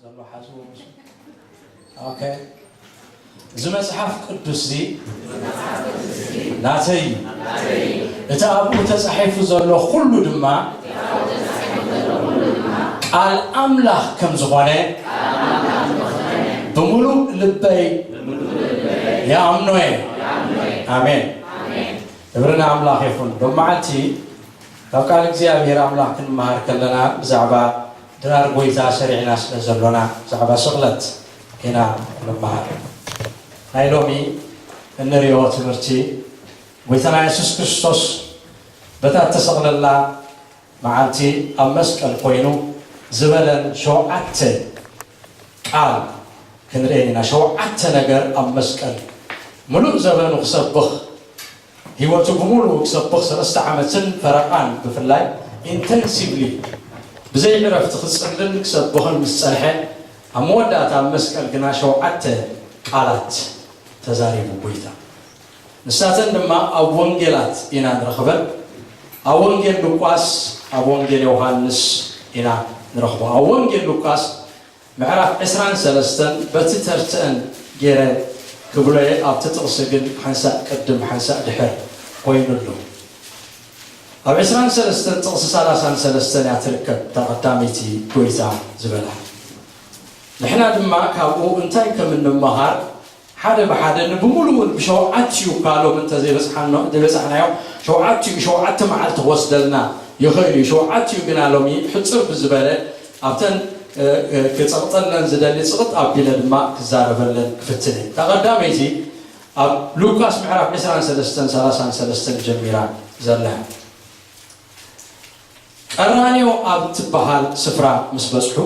ዘሎ ሓዝዎ። ኦኬ። እዚ መጽሓፍ ቅዱስ እዚ ናተይ እዩ። እቲ ኣብኡ ተጻሒፉ ዘሎ ኩሉ ድማ ቃል ኣምላኽ ከም ዝኾነ ብምሉእ ልበይ ይኣምኖ እየ። ኣሜን። ክብሪ ንኣምላኽ ይኹን። ሎመዓልቲ ካብ ቃል እግዚኣብሔር ኣምላኽ ክንመሃር ከለና ብዛዕባ ድራር ጎይታ ሰሪዕና ስለ ዘሎና ብዛዕባ ስቕለት ኢና ክንመሃር። ናይ ሎሚ እንሪኦ ትምህርቲ ጎይታና የሱስ ክርስቶስ በታ እተሰቕለላ መዓልቲ ኣብ መስቀል ኮይኑ ዝበለን ሸውዓተ ቃል ክንርኢ ኢና። ሸውዓተ ነገር ኣብ መስቀል ምሉእ ዘበኑ ክሰብኽ፣ ህይወቱ ብምሉእ ክሰብኽ ሰለስተ ዓመትን ፈረቓን ብፍላይ ኢንተንሲቭሊ ብዘይ ዕረፍቲ ክጽልን ክሰብኽን ምስ ጸንሐ፣ ኣብ መወዳእታ ኣብ መስቀል ግና ሸውዓተ ቃላት ተዛሪቡ ጎይታ። ንሳተን ድማ ኣብ ወንጌላት ኢና ንረኽበን። ኣብ ወንጌል ሉቃስ፣ ኣብ ወንጌል ዮሃንስ ኢና ንረኽቦ። ኣብ ወንጌል ሉቃስ ምዕራፍ ዕስራን ሰለስተን በቲ ተርትአን ገይረ ክብሎ እየ። ኣብቲ ጥቕሲ ግን ሓንሳእ ቅድም ሓንሳእ ድሕር ኮይኑ ኣሎ። ኣብ ዕስራን ሰለስተን ጥቕሲ ሰላሳን ሰለስተን እያ ትርከብ እታ ቀዳመይቲ ጎይታ ዝበላ። ንሕና ድማ ካብኡ እንታይ ከም እንመሃር ሓደ ብሓደ ንብምሉኡ እውን ብሸውዓቲኡ እኳ ሎም እንተ ዘይበጽሓኖ-፣ ዘይበጻሕናዮ ሸውዓቲኡ ሸውዓተ መዓልቲ ክወስደልና ይኽእል እዩ። ሸውዓቲኡ ግና ሎሚ ሕጽር ብዝበለ ኣብተን፣ እ፣ እ፣ ክጸቕጠለን ዝደሊ ጽቕጥ ኣቢለ ድማ ክዛረበለን ክፍትን እየ። እታ ቀዳመይቲ ኣብ ሉቃስ ምዕራፍ ዕስራን ሰለስተን ሰላሳን ሰለስተን ጀሚራ ዘላ። ቀራንዮ ኣብ ትበሃል ስፍራ ምስ በጽሑ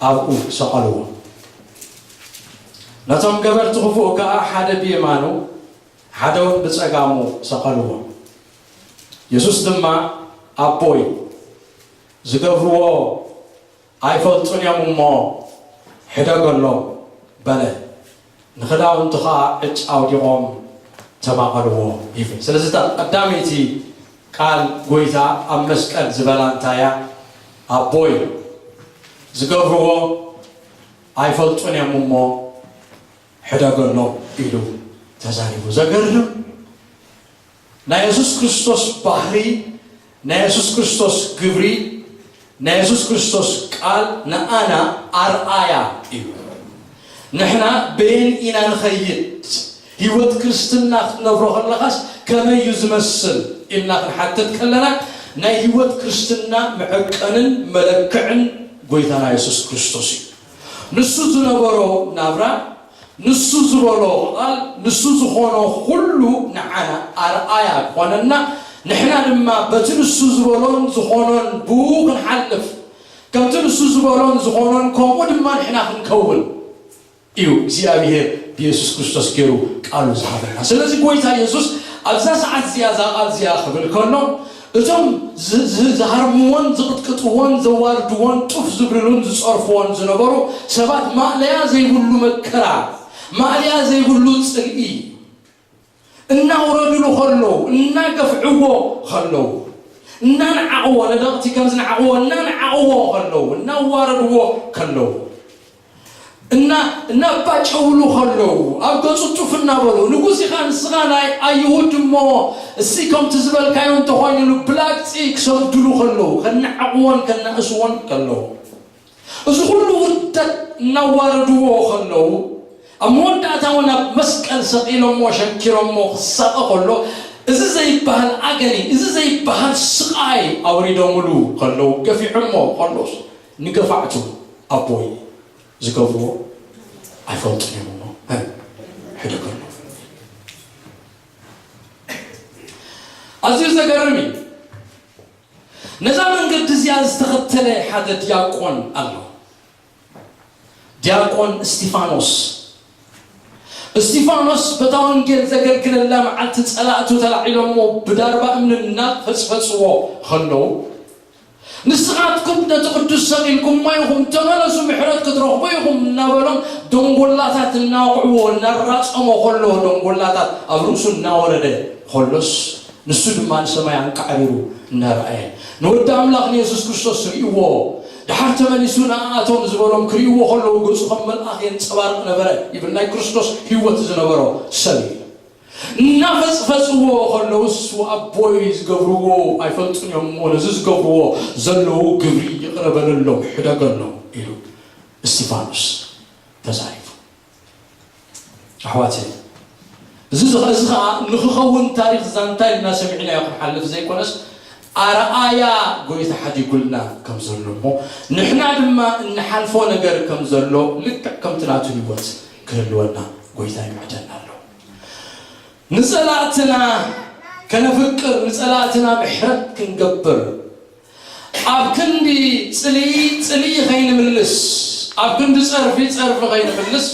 ኣብኡ ሰቐልዎ። ነቶም ገበርቲ ክፉእ ከኣ ሓደ ብየማኑ ሓደ እውን ብጸጋሙ ሰቐልዎ። የሱስ ድማ ኣቦይ ዝገብርዎ ኣይፈልጡን እዮም እሞ ሕደገሎም በለ። ንኽዳውንቱ ኸኣ ዕጭ ኣውዲቖም ተማቐልዎ ይብል። ስለዚ እታ ቀዳመይቲ ቃል ጎይታ ኣብ መስቀል ዝበላ እንታይ እያ? ኣቦይ ዝገብርዎ ኣይፈልጡን እዮም እሞ ሕደገሎም ኢሉ ተዛሪቡ። ዘገርም ናይ የሱስ ክርስቶስ ባህሪ፣ ናይ የሱስ ክርስቶስ ግብሪ፣ ናይ የሱስ ክርስቶስ ቃል ንኣና ኣርኣያ እዩ። ንሕና በየን ኢና ንኸይድ? ህይወት ክርስትና ክትነብሮ ከለኻስ ከመይ እዩ ዝመስል ኢልና ክንሓትት ከለና ናይ ህይወት ክርስትና መዐቀንን መለክዕን ጎይታና የሱስ ክርስቶስ እዩ። ንሱ ዝነበሮ ናብራ፣ ንሱ ዝበሎ ቃል፣ ንሱ ዝኾኖ ኩሉ ንዓና ኣርኣያ ክኾነና፣ ንሕና ድማ በቲ ንሱ ዝበሎን ዝኾኖን ብኡ ክንሓልፍ፣ ከምቲ ንሱ ዝበሎን ዝኾኖን ከምኡ ድማ ንሕና ክንከውን እዩ እግዚኣብሔር ብየሱስ ክርስቶስ ገይሩ ቃሉ ዝሃበና። ስለዚ ጎይታ የሱስ ኣብዛ ሰዓት እዚኣ እዛ ቃል እዚኣ ክብል ከሎ እቶም ዝ-፣ ዝ-፣ ዝሃርምዎን ዝቕጥቅጥዎን ዘዋርድዎን ጡፍ ዝብልሉን ዝጸርፍዎን ዝነበሩ ሰባት ማእለያ ዘይብሉ መከራ፣ ማእለያ ዘይብሉ ጽልኢ እናውረድሉ ከለዉ፣ እናገፍዕዎ ከለዉ፣ እናንዓቕዎ፣ ነደቕቲ ከም ዝንዓቕዎ እናንዓቕዎ ከለዉ፣ እናዋረድዎ ከለዉ፣ እና እናባጨውሉ ከለዉ፣ ኣብ ገጹ ጡፍ እናበሉ፣ "ንጉስ ኢኻ ንስኻ ናይ ኣይሁድ እሞ፣ እስቲ ከምቲ ዝበልካዮ እንተኾይኑ" ኢሉ ብላግጺ ክሰግድሉ ከለዉ፣ ከነዓቕዎን ከነእስዎን ከለዉ፣ እዚ ኩሉ ውርደት እናዋረድዎ ከለዉ፣ ኣብ መወዳእታ እውን ኣብ መስቀል ሰቒሎሞ ሸንኪሮሞ ክሳቐ ከሎ፣ እዚ ዘይበሃል ኣገኒ፣ እዚ ዘይበሃል ስቓይ ኣውሪዶምሉ ከለዉ፣ ገፊዖሞ ከሎስ፣ ንገፋዕቱ ኣቦይ ዝገብርዎ ኣይፈልጡን እዮም እሞ፣ ሕደገሎም። ኣዝዩ ዘገርም እዩ። ነዛ መንገዲ እዚኣ ዝተኸተለ ሓደ ዲያቆን ኣሎ። ዲያቆን እስጢፋኖስ። እስጢፋኖስ በታ ወንጌል ዘገልግለላ መዓልቲ ጸላእቱ ተላዒሎሞ ብዳርባ እምኒ እናፈጽፈጽዎ ከለዉ፣ "ንስኻትኩም ነቲ ቅዱስ ሰቒልኩሞ ኢኹም፣ ተመለሱ፣ ምሕረት ክትረኽቡ ኢኹም" እናበሎም ደንጎላታት እናወቕዕዎ፣ እናራጸሞ ከሎ፣ ደንጎላታት ኣብ ርእሱ እናወረደ ከሎስ፣ ንሱ ድማ ንሰማይ ኣንቃዕሪሩ እናረኣየ፣ ንወዲ ኣምላኽ ንየሱስ ክርስቶስ ርእይዎ፣ ድሓር ተመሊሱ ንኣኣቶም ዝበሎም ክርእይዎ ከለዉ፣ ገጹ ከም መልኣኽ የንጸባርቕ ነበረ ይብል። ናይ ክርስቶስ ህይወት ዝነበሮ ሰብ እዩ። እናፈጽፈጽዎ ከለዉስ፣ "ኣቦይ፣ ዝገብርዎ ኣይፈልጡን እዮም እሞ፣ ነዚ ዝገብርዎ ዘለዉ ግብሪ ይቕረ በለሎም፣ ሕደገሎም" ኢሉ እስጢፋኖስ ተዛሪቡ። ኣሕዋተይ፣ እዚ ዝኸ-፣ እዚ ኸኣ ንኽኸውን ታሪኽ ዛንታ ኢልና ሰሚዕናዮ ክንሓልፍ ዘይኮነስ፣ ኣርኣያ ጎይታ ሓዲጉልና ከም ዘሎ እሞ፣ ንሕና ድማ እንሓልፎ ነገር ከም ዘሎ፣ ልክዕ ከምቲ ናቱ ህይወት ክህልወና ጎይታ ይምዕደና ኣሎ። ንጸላእትና ከነፍቅር፣ ንጸላእትና ምሕረት ክንገብር፣ ኣብ ክንዲ ጽልኢ ጽልኢ ኸይንምልስ፣ ኣብ ክንዲ ጸርፊ ጸርፊ ኸይንምልስ፣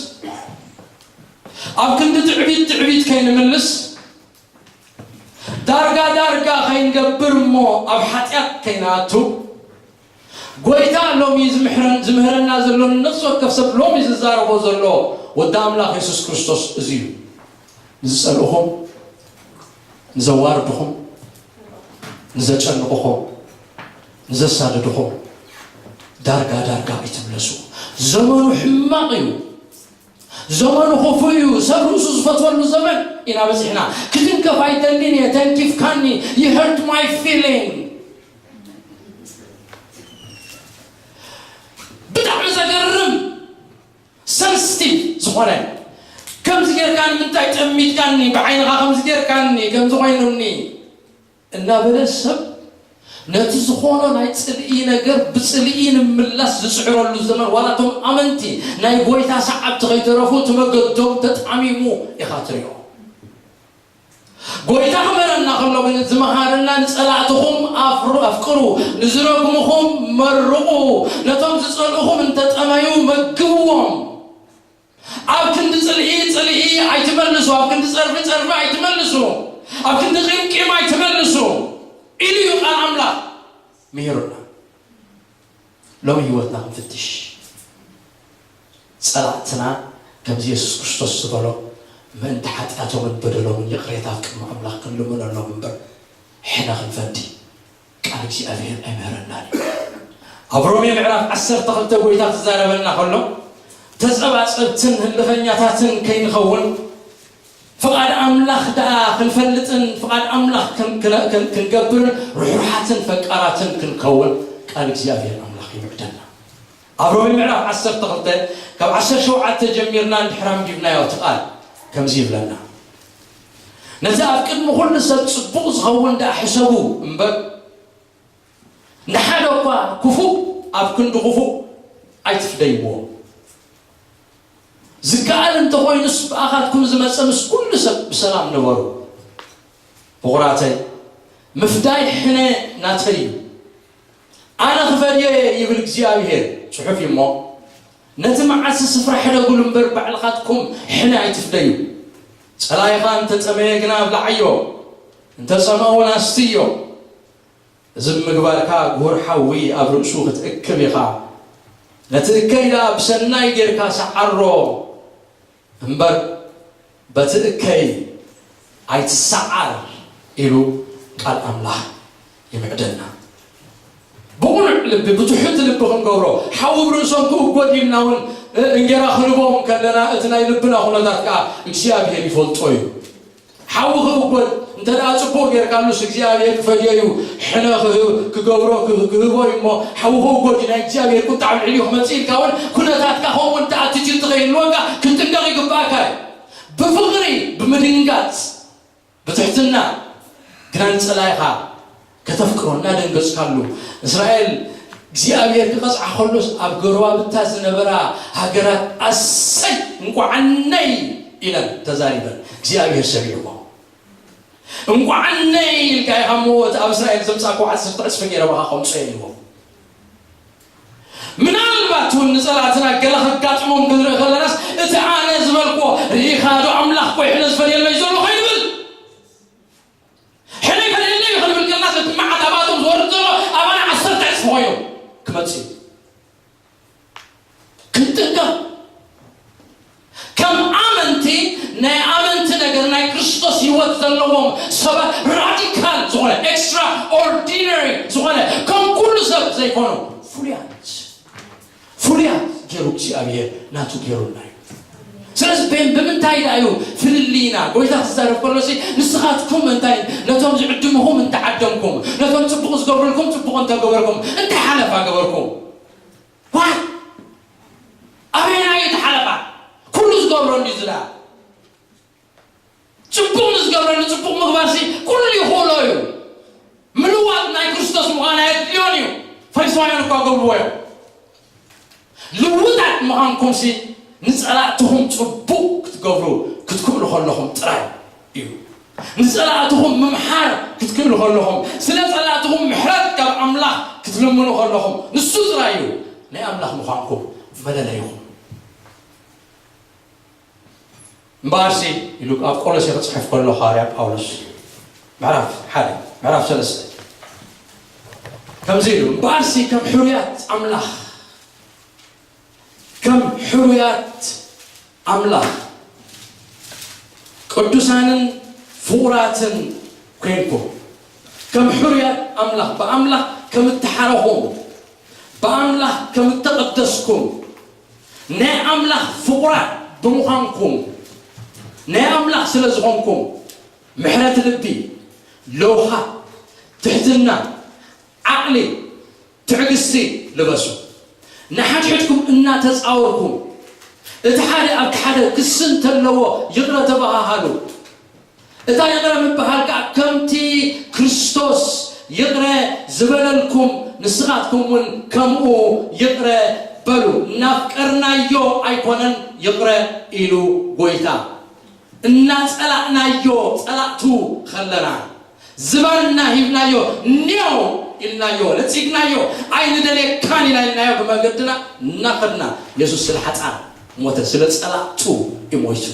ኣብ ክንዲ ትዕቢት ትዕቢት ከይንምልስ፣ ዳርጋ ዳርጋ ከይንገብር እሞ ኣብ ሓጢኣት ከይንኣቱ፣ ጎይታ ሎሚ ዝምሕረን-፣ ዝምህረና ዘሎ ነፍሲ ወከፍ ሰብ ሎሚ ዝዛረቦ ዘሎ ወዲ ኣምላኽ የሱስ ክርስቶስ እዚ እዩ። ንዝጸልእኹም፣ ንዘዋርድኹም፣ ንዘጨንቕኹም፣ ንዘሳድድኹም ዳርጋ ዳርጋ ኣይትምለሱ። ዘመኑ ሕማቕ እዩ። ዘመኑ ክፉእ እዩ። ሰብ ርእሱ ዝፈትወሉ ዘመን ኢና በጺሕና። ክትንከፍ ኣይደልን እየ፣ ተንኪፍካኒ፣ you hurt my feeling። ብጣዕሚ ዘገርም ሰንስቲቭ ዝኾነ፣ ከምዚ ጌርካ ንምንታይ ጠሚትካኒ፣ ብዓይንኻ ከምዚ ጌርካኒ፣ ከምዚ ኮይኑኒ እናበለ ሰብ ነቲ ዝኾኖ ናይ ጽልኢ ነገር ብጽልኢ ንምላስ ዝጽዕረሉ ዘመን፣ ዋላ እቶም ኣመንቲ ናይ ጎይታ ሰዓብቲ ከይተረፉ እቲ መገዶም ተጣሚሙ ኢኻ ትሪኦ። ጎይታ ክመረና ከሎ ግን፣ ዝመሃረና፣ "ንጸላእትኹም ኣፍሩ-፣ ኣፍቅሩ፣ ንዝረግሙኹም መርቑ፣ ነቶም ዝጸልኡኹም እንተጠመዩ መግብዎም። ኣብ ክንዲ ጽልኢ ጽልኢ ኣይትመልሱ፣ ኣብ ክንዲ ጸርፊ ጸርፊ ኣይትመልሱ፣ ኣብ ክንዲ ቂም ቂም ኣይትመልሱ" ኢሉ እዩ ቃል ኣምላኽ ምሂሩና። ሎሚ ህይወትና ክንፍትሽ፣ ጸላእትና ከምዚ የሱስ ክርስቶስ ዝበሎ ምእንቲ ሓጢኣቶምን በደሎምን ይቕሬታ ኣብ ቅድሚ ኣምላኽ ክንልምነሎም እምበር፣ ሕነ ክንፈዲ ቃል እግዚኣብሔር ኣይምህረናን እዩ። ኣብ ሮሜ ምዕራፍ ዓሰርተ ክልተ ጎይታ ክዛረበና ከሎ፣ ተጸባጸብትን ህልኸኛታትን ከይንኸውን፣ ፍቓድ ኣምላኽ ደኣ ክንፈልጥን ፍቓድ ኣምላኽ ክን-፣ ክን-፣ ክን-፣ ክንገብርን ርሑራትን ፈቃራትን ክንከውን ቃል እግዚኣብሔር ኣምላኽ ይምዕደና። ኣብ ሮሜ ምዕራፍ ዓሰርተ ክልተ ካብ ዓሰርተ ሸውዓተ ጀሚርና እንድሕር ኣንቢብናዮ እቲ ቃል ከምዚ ይብለና፣ "ነቲ ኣብ ቅድሚ ኩሉ ሰብ ጽቡቕ ዝኸውን ደኣ ሕሰቡ እምበር፣ ንሓደ እኳ ክፉእ ኣብ ክንዲ ክፉእ ኣይትፍደይዎ። ዝከኣል እንተኾይኑስ ብኣኻትኩም ዝመጸ ምስ ኩሉ ሰብ ብሰላም ንበሩ። ፍቑራተይ፣ ምፍዳይ ሕነ ናተይ እዩ። ኣነ ክፈድዮ እየ ይብል እግዚኣብሄር፣ ጽሑፍ እዩ እሞ፣ ነቲ መዓሲ ስፍራ ሕደጉሉ እምበር ባዕልኻትኩም ሕነ ኣይትፍደዩ። ጸላኢኻ እንተጸመየ ግና ኣብልዓዮ፣ እንተጸምአ እውን ኣስትዮ። እዚ ብምግባርካ ግሁር ሓዊ ኣብ ርእሱ ክትእክብ ኢኻ። ነቲ እከይ ደኣ ብሰናይ ጌርካ ሰዓሮ እምበር፣ በቲ እከይ ኣይትሰዓር" ኢሉ ቃል ኣምላኽ ይምዕደና። ብቕኑዕ ልቢ፣ ብትሑት ልቢ ክንገብሮ፣ ሓዊ ብርእሶም ክእጎድ ኢልና እውን፣ እ፣ እንጌራ ክንቦም ከለና፣ እቲ ናይ ልብና ኩነታት ከኣ እግዚኣብሔር ይፈልጦ እዩ። ሓዊ ክእጎድ እንተ ደኣ ጽቡቕ ጌርካሉስ፣ እግዚኣብሔር ክፈድዮ እዩ። ሕነ ክህ-፣ ክገብሮ ክህ-፣ ክህቦ እዩ እሞ፣ ሓዊ ክእጎድ እዩ፣ ናይ እግዚኣብሔር ቁጣ ኣብ ልዕሊኡ ክመጽእ ኢልካ እውን፣ ኩነታትካ ከምኡ እውን እቲ ኣቲቲዩድ ከይህልወካ ክትጥንቀቕ ይግብኣካ እዩ። ብፍቕሪ፣ ብምድንጋጽ፣ ብትሕትና፣ ግና ንጸላኢኻ ከተፍቅሮ እናደንገጽካሉ። እስራኤል እግዚኣብሔር ክቐጽዓ ከሎስ ኣብ ጎረባብታ ዝነበራ ሃገራት ኣሰይ እንቋዓነይ ኢለን ተዛሪበን፣ እግዚኣብሔር ሰሚዕዎ። እንቋዓነይ ኢልካ ኢኻ እሞ እቲ ኣብ እስራኤል ዘምጻእኩዎ ዓሰርተ ዕጽፊ ገይረ ባኻ ከምጽኦ ኢልዎ። ምናልባት እውን ንጸላእትና ገለ ከጋጥሞም ክንርኢ ከለናስ፣ እቲ ኣነ ዝበልኩዎ ርኢኻ ዶ ኣምላኽ ኮይ ሕነ ዝፈድየለይ ዘሎ ከይንብል፣ ሕነ ይፈድየለይ እዩ ክንብል ከለናስ፣ እቲ መዓት ኣባቶም ዝወርድ ዘሎ ኣባና ዓሰርተ ዕጽፊ ኮይኑ ክመጽእ እዩ። ክንጥንቀቕ። ከም ኣመንቲ፣ ናይ ኣመንቲ ነገር፣ ናይ ክርስቶስ ህይወት ዘለዎም ሰባት፣ ራዲካል ዝኾነ፣ ኤክስትራ ኦርዲነሪ ዝኾነ፣ ከም ኩሉ ሰብ ዘይኮኑ ፍሉያት ገይሩ እግዚኣብሔር ናቱ ገይሩና እዩ። ስለዚ በ-፣ ብምንታይ ደኣ እዩ ፍልልይና? ጎይታ ክዛረብ ከሎሲ ንስኻትኩም እንታይ ነቶም ዝዕድምኹም እንተዓደምኩም፣ ነቶም ጽቡቕ ዝገብሩልኩም ጽቡቕ እንተገበርኩም እንታይ ሓለፋ ገበርኩም? ዋት? ኣበየናይ እዩ እቲ ሓለፋ? ኩሉ ዝገብሮ እንድዩ ዝላ ጽቡቕ ንዝገብረሉ ጽቡቕ ምግባርሲ ኩሉ ይኽእሎ እዩ። ምልዋጥ ናይ ክርስቶስ ምዃን ኣየድልዮን እዩ። ፈሪሳውያን እኳ ገብርዎ እዮም። ልውጣት ምዃንኩምሲ ንጸላእትኹም ጽቡቕ ክትገብሩ ክትክእሉ ከለኹም ጥራይ እዩ። ንጸላእትኹም ምምሓር ክትክእሉ ከለኹም፣ ስለ ጸላእትኹም ምሕረት ካብ ኣምላኽ ክትልምኑ ከለኹም፣ ንሱ ጥራይ እዩ ናይ ኣምላኽ ምዃንኩም መለለይኹም። እምበኣርሲ ኢሉ ኣብ ቆሎሴ ክጽሕፍ ከሎ ሃዋርያ ጳውሎስ ምዕራፍ ሓደ ምዕራፍ ሰለስተ ከምዚ ኢሉ፣ እምበኣርሲ ከም ሕሩያት ኣምላኽ፣ ከም ሕሩያት ኣምላኽ ቅዱሳንን ፍቑራትን ኮይንኩም፣ ከም ሕሩያት ኣምላኽ፣ ብኣምላኽ ከም እተሓረኹም፣ ብኣምላኽ ከም እተቐደስኩም፣ ናይ ኣምላኽ ፍቑራት ብምዃንኩም፣ ናይ ኣምላኽ ስለ ዝኾንኩም፣ ምሕረት ልቢ፣ ለውሃት፣ ትሕትና፣ ዓቕሊ፣ ትዕግስቲ ልበሱ። ንሓድሕድኩም እናተጻወርኩም፣ እቲ ሓደ ኣብቲ ሓደ ክሲ እንተለዎ ይቕረ ተበሃሃሉ። እታ ይቕረ ምብሃል ከኣ ከምቲ ክርስቶስ ይቕረ ዝበለልኩም ንስኻትኩም እውን ከምኡ ይቕረ በሉ። እናፍቀርናዮ ኣይኮነን ይቕረ ኢሉ ጎይታ፣ እናጸላእናዮ ጸላእቱ ከለና፣ ዝባንና ሂብናዮ፣ ኒዮ ኢልናዮ፣ ነጺግናዮ፣ ኣይንደልየካን ኢና ኢልናዮ፣ ብመገድና እናኸድና፣ የሱስ ስለ ሓጥኣን ሞተ፣ ስለ ጸላእቱ እዩ ሞይቱ፣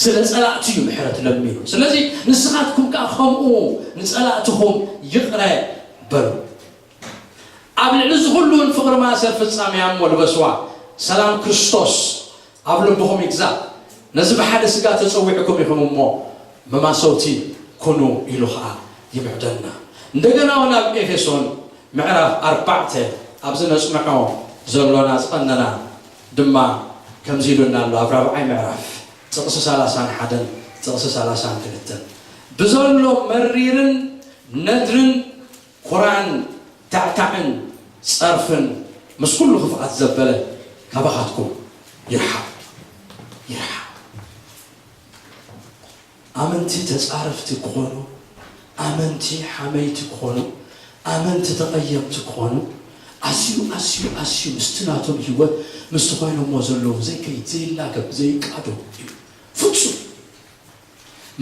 ስለ ጸላእቱ እዩ ምሕረት ለሚኑ። ስለዚ ንስኻትኩም ከኣ ከምኡ ንጸላእትኹም ይቕረ በሉ። ኣብ ልዕሊ እዚ ኩሉ እውን ፍቕሪ ማእሰር ፍጻሜያ እሞ ልበስዋ። ሰላም ክርስቶስ ኣብ ልብኹም ይግዛእ። ነዚ ብሓደ ስጋ ተጸዊዕኩም ኢኹም እሞ መማሰውቲ ኩኑ ኢሉ ኸኣ ይምዕደና። እንደገና እውን ኣብ ኤፌሶን ምዕራፍ ኣርባዕተ ኣብዚ ነጽንዖ ዘሎና ዝቐነና ድማ ከምዚ ኢሉና ኣሎ። ኣብ ራብዓይ ምዕራፍ ጥቕሲ ሰላሳን ሓደን ጥቕሲ ሰላሳን ክልተን ብዘሎ መሪርን ነድርን ኩራን ታዕታዕን ጸርፍን ምስ ኩሉ ክፍኣት ዘበለ ካባኻትኩም ይርሓቕ፣ ይርሓቕ። ኣመንቲ ተጻረፍቲ ክኾኑ፣ ኣመንቲ ሓመይቲ ክኾኑ፣ ኣመንቲ ተቐየምቲ ክኾኑ፣ ኣዝዩ፣ ኣዝዩ፣ ኣዝዩ ምስቲ ናቶም ህይወት፣ ምስቲ ኮይኖሞ ዘለዉ ዘይከይድ፣ ዘይላገብ፣ ዘይቃዶ እዩ። ፍጹም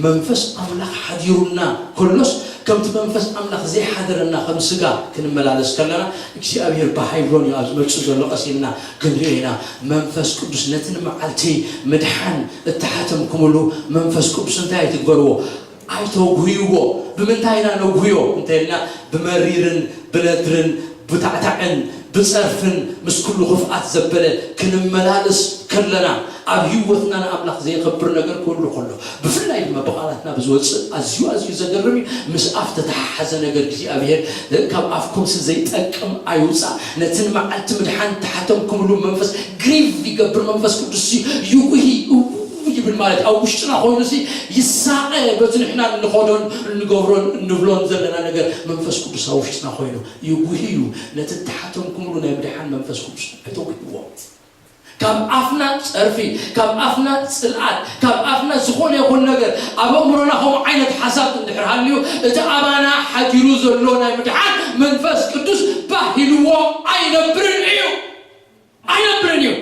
መንፈስ ኣምላኽ ሓዲሩና ከሎስ፣ ከምቲ መንፈስ ኣምላኽ ዘይሓደረና ከም ስጋ ክንመላለስ ከለና፣ እግዚኣብሔር ብሃይብሮን እዩ ኣብዚ መጽኡ ዘሎ ቀሲልና ክንሪኦ ኢና። መንፈስ ቅዱስ ነቲ ንመዓልቲ ምድሓን እተሓተምኩምሉ መንፈስ ቅዱስ እንታይ ኣይትግበርዎ? ኣይተጉህይዎ። ብምንታይ ኢና ነጉህዮ እንተ ኢልና፣ ብመሪርን ብነድርን ብታዕታዕን ብጸርፍን ምስ ኩሉ ክፍኣት ዘበለ ክንመላለስ ከለና፣ ኣብ ህይወትና ንኣምላኽ ዘየኸብር ነገር ክህሉ ከሎ፣ ብፍላይ ድማ ብቓላትና ብዝወጽእ ኣዝዩ ኣዝዩ ዘገርም እዩ። ምስ ኣፍ ተተሓሓዘ ነገር እግዚኣብሔር ካብ ኣፍኩምሲ ዘይጠቅም ኣይውጻእ። ነቲ ንመዓልቲ ምድሓን ተሓተምኩምሉ መንፈስ ግሪቭ ይገብር፣ መንፈስ ቅዱስ ይጉሂ፣ እው ይብል ማለት ኣብ ውሽጥና ኮይኑሲ ይሳቐ። በቲ ንሕና እንኸዶን እንገብሮን እንብሎን ዘለና ነገር መንፈስ ቅዱስ ኣብ ውሽጥና ኮይኑ ይጉሂ እዩ። ነቲ ተሓተምኩምሉ ናይ ምድሓን መንፈስ ቅዱስ ኣይተጉህይዎ። ካብ ኣፍና ጸርፊ፣ ካብ ኣፍና ጽልኣት፣ ካብ ኣፍና ዝኾነ ይኹን ነገር ኣብ ኣእምሮና ከምኡ ዓይነት ሓሳብ እንድሕር ሃልዩ፣ እቲ ኣባና ሓዲሩ ዘሎ ናይ ምድሓን መንፈስ ቅዱስ ባህ ኢልዎ ኣይነብርን እዩ። ኣይነብርን እዩ።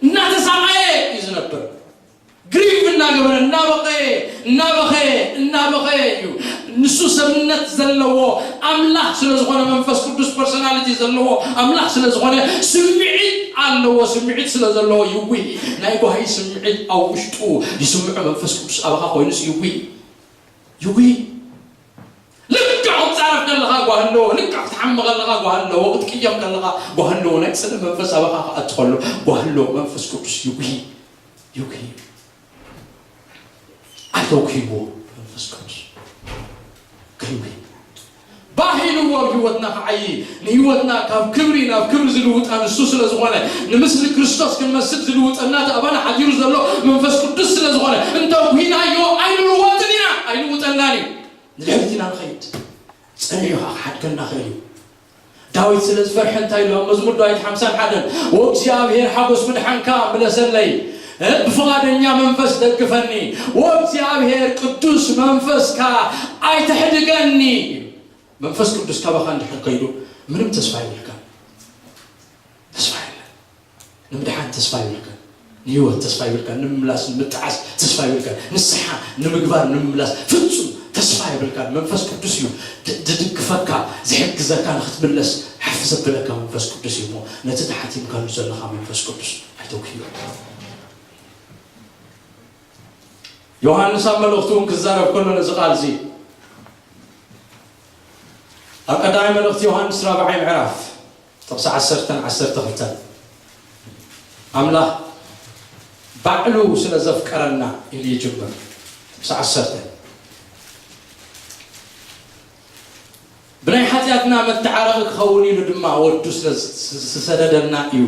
እናተሳቐየ እዩ ዝነብር። ግሪቭ እናገበረ፣ እናበቐየ፣ እናበኸየ፣ እናበኸየ እዩ። ንሱ ሰብነት ዘለዎ ኣምላኽ ስለ ዝኾነ፣ መንፈስ ቅዱስ ፐርሶናሊቲ ዘለዎ ኣምላኽ ስለ ዝኾነ፣ ስምዒት ኣለዎ። ስምዒት ስለ ዘለዎ ይጉሂ። ናይ ጓሂ ስምዒት ኣብ ውሽጡ ይስምዖ። መንፈስ ቅዱስ ኣባኻ ኮይኑስ ይጉሂ። ይጉሂ። ልክዕ ክትጻረፍ ከለኻ ጓሂ ኣለዎ። ልክዕ ክትሓሚ ከለኻ ጓሂ ኣለዎ። ክትቅየም ከለኻ ጓሂ ኣለዎ። ናይ ጽልኢ መንፈስ ኣባኻ ክኣቱ ከሎ ጓሂ ኣለዎ። መንፈስ ቅዱስ ይጉሂ። ይጉሂ። ኣይተጉህይዎ። መንፈስ ቅዱስ ከይጉሂ። ባሂልዎ ኣብ ህይወትና ክዓዪ፣ ንህይወትና ካብ ክብሪ ናብ ክብሪ ዝልውጣ ንሱ ስለ ዝኾነ፣ ንምስሊ ክርስቶስ ክንመስል ዝልውጠና እቲ ኣባና ሓዲሩ ዘሎ መንፈስ ቅዱስ ስለ ዝኾነ፣ እንተ ጒሂናዮ ኣይንልወጥን ኢና፣ ኣይልውጠናን እዩ። ንድሕሪት ኢና ንኸይድ። ጸኒዑ ኸዓ ክሓድገና ኽእል እዩ። ዳዊት ስለ ዝፈርሐ እንታይ ኢሉ ኣብ መዝሙር ዳዊት ሓምሳን ሓደን፣ "ወእግዚኣብሔር ሓጎስ ምድሓንካ ምለሰለይ፣ ብፍቓደኛ መንፈስ ደግፈኒ፣ ወእግዚኣብሔር ቅዱስ መንፈስካ ኣይተሕድገኒ"። መንፈስ ቅዱስ ካባኻ እንድሕር ከይዱ ምንም ተስፋ የብልካን። ተስፋ የለን። ንምድሓን ተስፋ ይብልካን፣ ንህይወት ተስፋ ይብልካን፣ ንምምላስ ንምጥዓስ ተስፋ ይብልካን፣ ንስሓ ንምግባር ንምምላስ ፍጹም ተስፋ የብልካን። መንፈስ ቅዱስ እዩ ድ-፣ ድድግፈካ፣ ዝሕግዘካ፣ ንኽትምለስ ሓፍ ዘብለካ መንፈስ ቅዱስ እዩ እሞ፣ ነቲ ተሓቲምካሉ ዘለኻ መንፈስ ቅዱስ ኣይተጉህዮ። ዮሃንስ ኣብ መልእኽቱ እውን ክዛረብ ከሎ ነዚ ቃል እዚ ኣብ ቀዳማይ መልእኽቲ ዮሃንስ ራብዓይ ምዕራፍ ጥቕሲ ዓሰርተን ዓሰርተ ክልተን ኣምላኽ ባዕሉ ስለ ዘፍቀረና ኢሉ ይጅምር። ጥቕሲ ዓሰርተ፣ "ብናይ ሓጢኣትና መተዓረቒ ክኸውን ኢሉ ድማ ወዱ ስለ ዝሰደደልና እዩ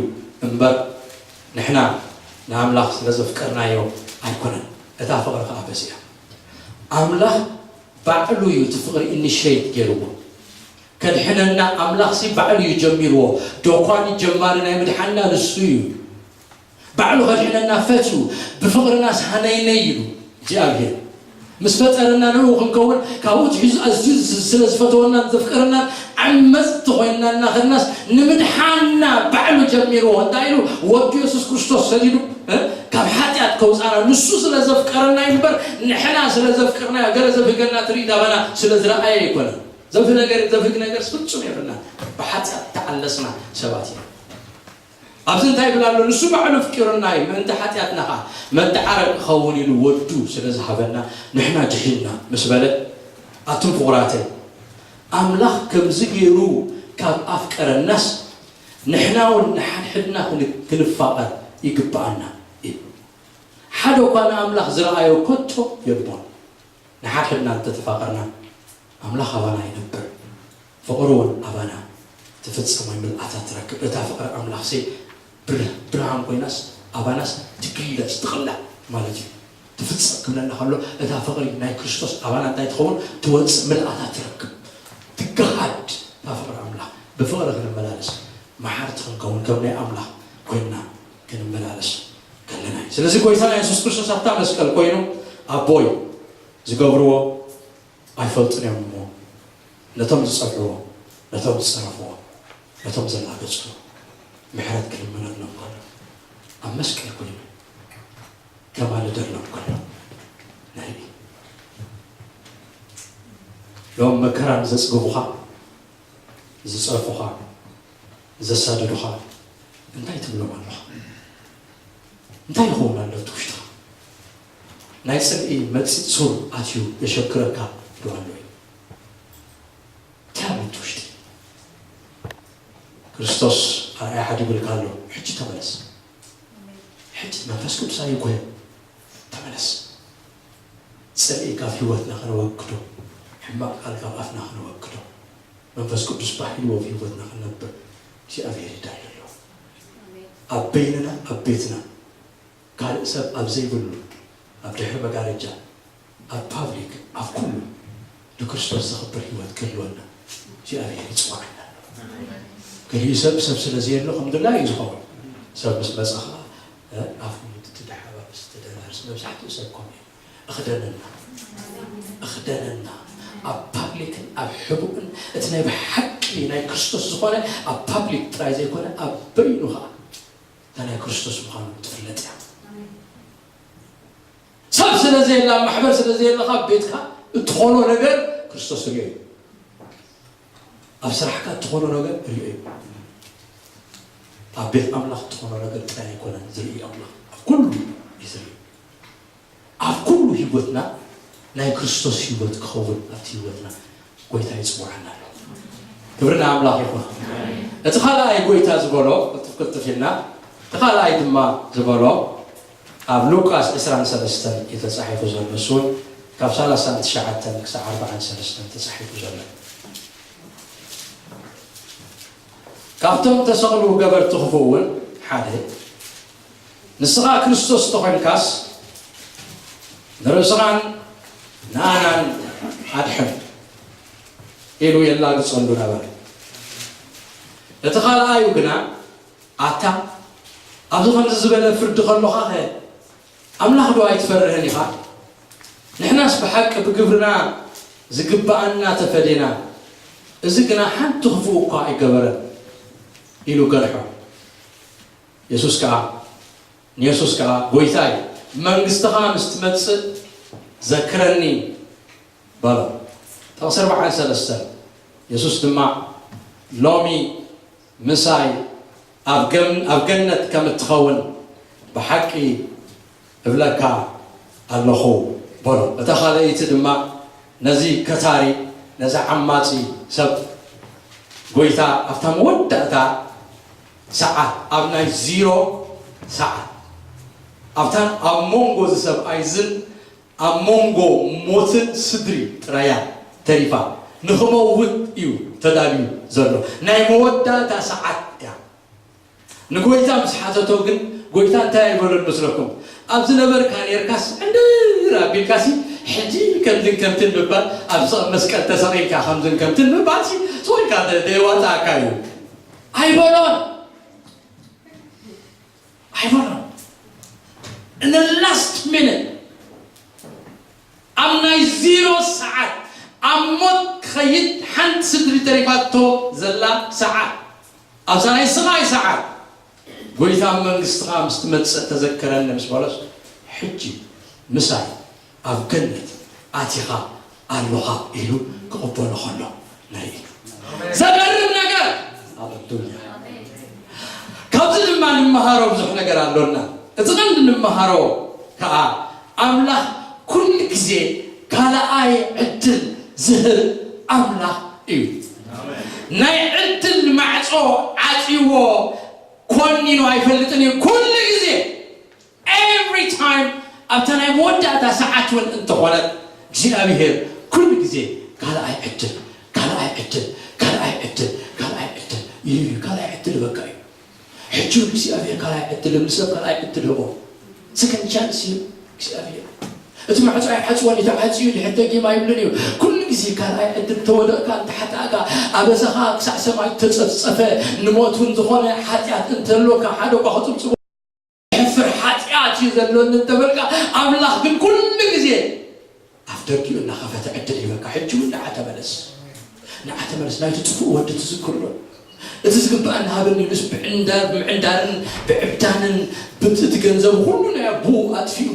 እምበር፣ ንሕና ንኣምላኽ ስለ ዘፍቀርናዮ ኣይኮነን፣ እታ ፍቕሪ ከኣ በዚኣ።" ኣምላኽ ባዕሉ እዩ እቲ ፍቕሪ ኢኒሼት ገይርዎ። ከድሕነና ኣምላኽሲ ባዕሉ እዩ ጀሚርዎ። ዶኳኒ ጀማሪ ናይ ምድሓንና ንሱ እዩ። ባዕሉ ከድሕነና ፈትዩ፣ "ብፍቕርናስ ሃነይነይ" ኢሉ እግዚኣብሔር። ምስ ፈጠረና ንዕኡ ክንከውን፣ ካብኡ ትሒዙ ኣዝዩ ዝ-፣ ስለ ዝፈተወናን ዘፍቀረናን፣ ዓመጽቲ ኮይንና እናኸድናስ ንምድሓንና ባዕሉ ጀሚርዎ። እንታይ ኢሉ? ወዱ የሱስ ክርስቶስ ሰዲዱ፣ እ? ካብ ሓጢኣት ከውጻና ንሱ ስለ ዘፍቀረና እዩ እምበር፣ ንሕና ስለ ዘፍቀርናዮ፣ ገለ ዘብህገና ትርኢት ኣባና ስለ ዝረኣየ ኣይኮነን። ዘብህ ነገር፣ ዘብህግ ነገርስ ፍጹም የብልናን። ብሓጢኣት ተዓለስና ሰባት ኢና። ኣብዚ እንታይ ይብል ኣሎ? ንሱ ባዕሉ ኣፍቂሩና እዩ፣ ምእንቲ ሓጢኣትና ኸዓ መተዓረቂ ክኸውን ኢሉ ወዱ ስለ ዝሃበና ንሕና ድሒንና ምስ በለ፣ ኣቱም ፍቑራተይ፣ ኣምላኽ ከምዚ ገይሩ ካብ ኣፍቀረናስ፣ ንሕና እውን ንሓድሕድና ክን-፣ ክንፋቐር ይግብኣና እዩ። ሓደ እኳ ንኣምላኽ ዝረኣዮ ከቶ የልቦን። ንሓድሕድና እንተተፋቐርና፣ ኣምላኽ ኣባና ይነብር፣ ፍቕሩ እውን ኣባና ትፍጸም ወይ ምልኣታ ትረክብ። እታ ፍቕሪ ኣምላኽሲ ብር-፣ ብርሃን ኮይናስ፣ ኣባናስ ትግለጽ፣ ትቕላዕ ማለት እዩ። ትፍጸም ክብለና ከሎ፣ እታ ፍቕሪ ናይ ክርስቶስ ኣባና እንታይ ትኸውን? ትወጽእ፣ ምልኣታ ትረክብ፣ ትገሃድ። እታ ፍቕሪ ኣምላኽ፣ ብፍቕሪ ክንመላለስ፣ መሓርቲ ክንከውን፣ ከም ናይ ኣምላኽ ኮይንና ክንመላለስ ከለና እዩ። ስለዚ ጎይታና የሱስ ክርስቶስ ኣብታ መስቀል ኮይኑ፣ "ኣቦይ፣ ዝገብርዎ ኣይፈልጡን እዮም እሞ፣ ነቶም ዝጸፍዕዎ፣ ነቶም ዝጸረፍዎ፣ ነቶም ዘላገጽዎ፣ ምሕረት ክልምነሎም ከሎ፣ ኣብ መስቀል ኮይኑ ከማልደሎም ከሎ ንርኢ።" ሎም መከራ ንዘጽግቡኻ፣ ዝጸርፉኻ፣ ዘሳደዱኻ እንታይ ትብሎም ኣለኻ? እንታይ ይኸውን ኣሎ እቲ ውሽጥኻ? ናይ ጽልኢ መጺጽ ሱር ኣትዩ የሸግረካ ዶ ኣሎ እዩ? እንታይ ኣሎ እቲ ውሽጢ? ክርስቶስ ኣርኣያ ሓዲጉልካ ኣሎ። ሕጂ ተመለስ። ሕጂ መንፈስ ቅዱስ ኣይጎየ። ተመለስ። ጽልኢ ካብ ህይወትና ከነወግዶ፣ ሕማቕ ቃል ካብ ኣፍና ከነወግዶ፣ መንፈስ ቅዱስ ባህ ኢልዎ ኣብ ህይወትና ክነብር እግዚኣብሔር ይዳሎ ኣሎ። ኣብ በይንና፣ ኣብ ቤትና፣ ካልእ ሰብ ኣብ ዘይብሉ፣ ኣብ ድሕሪ መጋረጃ፣ ኣብ ፓብሊክ፣ ኣብ ኩሉ ንክርስቶስ ዘኽብር ህይወት ክህልወና እግዚኣብሔር ይጽውዓና ኣሎ። ገሊኡ ሰብ፣ ሰብ ስለ ዘየሎ ከም ድላዩ እዩ ዝኸውን። ሰብ ምስ መጸ ኸኣ፣ እ፣ ኣፉ ትደሓባብስ፣ ትደራርስ፣ መብዛሕትኡ ሰብ ከምኡ እዩ። እኽደነና፣ እኽደነና። ኣብ ፓብሊክን ኣብ ሕቡእን እቲ ናይ ብሓቂ ናይ ክርስቶስ ዝኾነ ኣብ ፓብሊክ ጥራይ ዘይኮነ ኣብ በይኑ ኸኣ እታ ናይ ክርስቶስ ምዃኑ ትፍለጥ እያ። ሰብ ስለ ዘየለ፣ ኣብ ማሕበር ስለ ዘየለኻ፣ ኣብ ቤትካ እትኾኖ ነገር ክርስቶስ ርእዮ እዩ። ኣብ ስራሕካ እትኾኖ ነገር ርእዮ እዩ። ኣብ ቤት ኣምላኽ እትኾኖ ነገር ጥራይ ኣይኮነን ዝርኢ ኣምላኽ፣ ኣብ ኩሉ እዩ ዝርኢ። ኣብ ኩሉ ህይወትና ናይ ክርስቶስ ህይወት ክኸውን ኣብቲ ህይወትና ጎይታ ይጽውዓና ኣሎ። ክብሪ ንኣምላኽ ይኹን። እቲ ካልኣይ ጎይታ ዝበሎ፣ ቅልጥፍ ቅልጥፍ ኢልና፣ እቲ ካልኣይ ድማ ዝበሎ ኣብ ሉቃስ ዕስራን ሰለስተን እዩ ተጻሒፉ ዘሎ። እሱ እውን ካብ ሰላሳን ትሽዓተን ክሳዕ ኣርባዓን ሰለስተን ተጻሒፉ ዘሎ። ካብቶም ተሰቕሉ ገበርቲ ክፉእ እውን ሓደ፣ ንስኻ ክርስቶስ ተኾይንካስ፣ ንርእስኻን ንኣናን ኣድሕን፣ ኢሉ የላግጸሉ ነበረ። እቲ ካልኣዩ ግና፣ ኣታ፣ ኣብዚ ከምዚ ዝበለ ፍርዲ ከሎኻኸ፣ ኣምላኽ ዶ ኣይትፈርህን ኢኻ? ንሕናስ ብሓቂ ብግብርና ዝግብኣና ተፈዴና፣ እዚ ግና ሓንቲ ክፉእ እኳ ኣይገበረን፣ ኢሉ ገርሖ። የሱስ ከኣ፣ ንየሱስ ከኣ፣ ጐይታይ፣ መንግስትኻ ምስ ትመጽእ ዘክረኒ፣ በሎ። ጥቕሲ ኣርባዓን ሰለስተን፣ የሱስ ድማ፣ ሎሚ ምሳይ ኣብ ገም-፣ ኣብ ገነት ከም እትኸውን ብሓቂ እብለካ ኣለኹ፣ በሎ። እታ ካልኣይቲ ድማ ነዚ ከታሪ፣ ነዚ ዓማጺ ሰብ፣ ጐይታ፣ ኣብታ መወዳእታ ሰዓት፣ ኣብ ናይ ዚሮ ሰዓት፣ ኣብታ ኣብ መንጎ እዚ ሰብኣይ ዝን ኣብ መንጎ ሞትን ስድሪ ጥራያ ተሪፋ፣ ንኽመውት እዩ ተዳልዩ ዘሎ። ናይ መወዳእታ ሰዓት እያ። ንጎይታ ምስ ሓተቶ ግን፣ ጎይታ እንታይ ኣይበሎ መስለኩም? ኣብ ዝነበርካ ኔርካስ ዕንድር ኣቢልካሲ፣ ሕጂ ከምዝን ከምትን ምባል፣ ኣብ ሰ-፣ መስቀል ተሰቒልካ ከምዝን ከምትን ምባልሲ፣ ስቕ ኢልካ ደ-፣ ደየዋጽኣካ እዩ። ኣይበሎን። ኣይበሎን። In the last minute፣ ኣብ ናይ ዚሮ ሰዓት፣ ኣብ ሞት ክኸይድ ሓንቲ ስድሪ ተሪፋቶ ዘላ ሰዓት፣ ኣብዛ ናይ ስቓይ ሰዓት፣ ጎይታ ኣብ መንግስትኻ ምስ ትመጽእ ተዘከረኒ ምስ በሎስ፣ ሕጂ ምሳይ ኣብ ገነት ኣቲኻ ኣሎኻ ኢሉ ክቕበሎ ከሎ ንርኢ። ዘገርም ነገር ኣብ ኣዱንያ። ካብዚ ድማ ንምሃሮ ብዙሕ ነገር ኣሎና። እቲ ቀንዲ ንምሃሮ ከኣ፣ ኣምላኽ ኩሉ ግዜ ካልኣይ ዕድል ዝህብ ኣምላኽ እዩ። ናይ ዕድል ማዕጾ ዓጽይዎ ኮኒኑ ኣይፈልጥን እዩ። ኩሉ ግዜ፣ every time፣ ኣብታ ናይ መወዳእታ ሰዓት እውን እንተኾነት፣ እግዚኣብሔር ኩሉ ግዜ ካልኣይ ዕድል፣ ካልኣይ ዕድል፣ ካልኣይ ዕድል፣ ካልኣይ ዕድል ይህብ እዩ። ካልኣይ ዕድል በቃ እዩ። ሕጂ እውን እግዚኣብሔር ካልኣይ ዕድል፣ ንሰብ ካልኣይ ዕድል ህቦ። ሰከንድ ቻንስ እዩ እግዚኣብሔር። እቲ ማዕጾ ኣይሓጽዎን እዩ፣ ተዓጽዩ ድሕር ደጊም ኣይብልን እዩ። ኩሉ ግዜ ካልኣይ ዕድል፣ ተወደቕካ፣ እንተሓጣእካ፣ ኣበሳኻ ክሳዕ ሰማይ ተጸፍጸፈ፣ ንሞት እውን ዝኾነ ሓጢኣት እንተሎካ፣ ሓደ እኳ ክጽብጽቦ ዘሕፍር ሓጢኣት እዩ ዘሎኒ እንተበልካ፣ ኣምላኽ ግን ኩሉ ግዜ ኣፍ ደጊኡ እናኸፈተ ዕድል ይህበካ። ሕጂ እውን ንዓ ተመለስ፣ ንዓ ተመለስ፣ ናይቲ ጥፉእ ወዲ ትዝክር ዶ? እቲ ዝግብኣኒ ሃበኒ ኢሉስ ብዕንዳር፣ ብምዕንዳርን ብዕብዳንን ብቲ-፣ እቲ ገንዘብ ኩሉ ናይ ኣቦኡ ኣጥፊኡ፣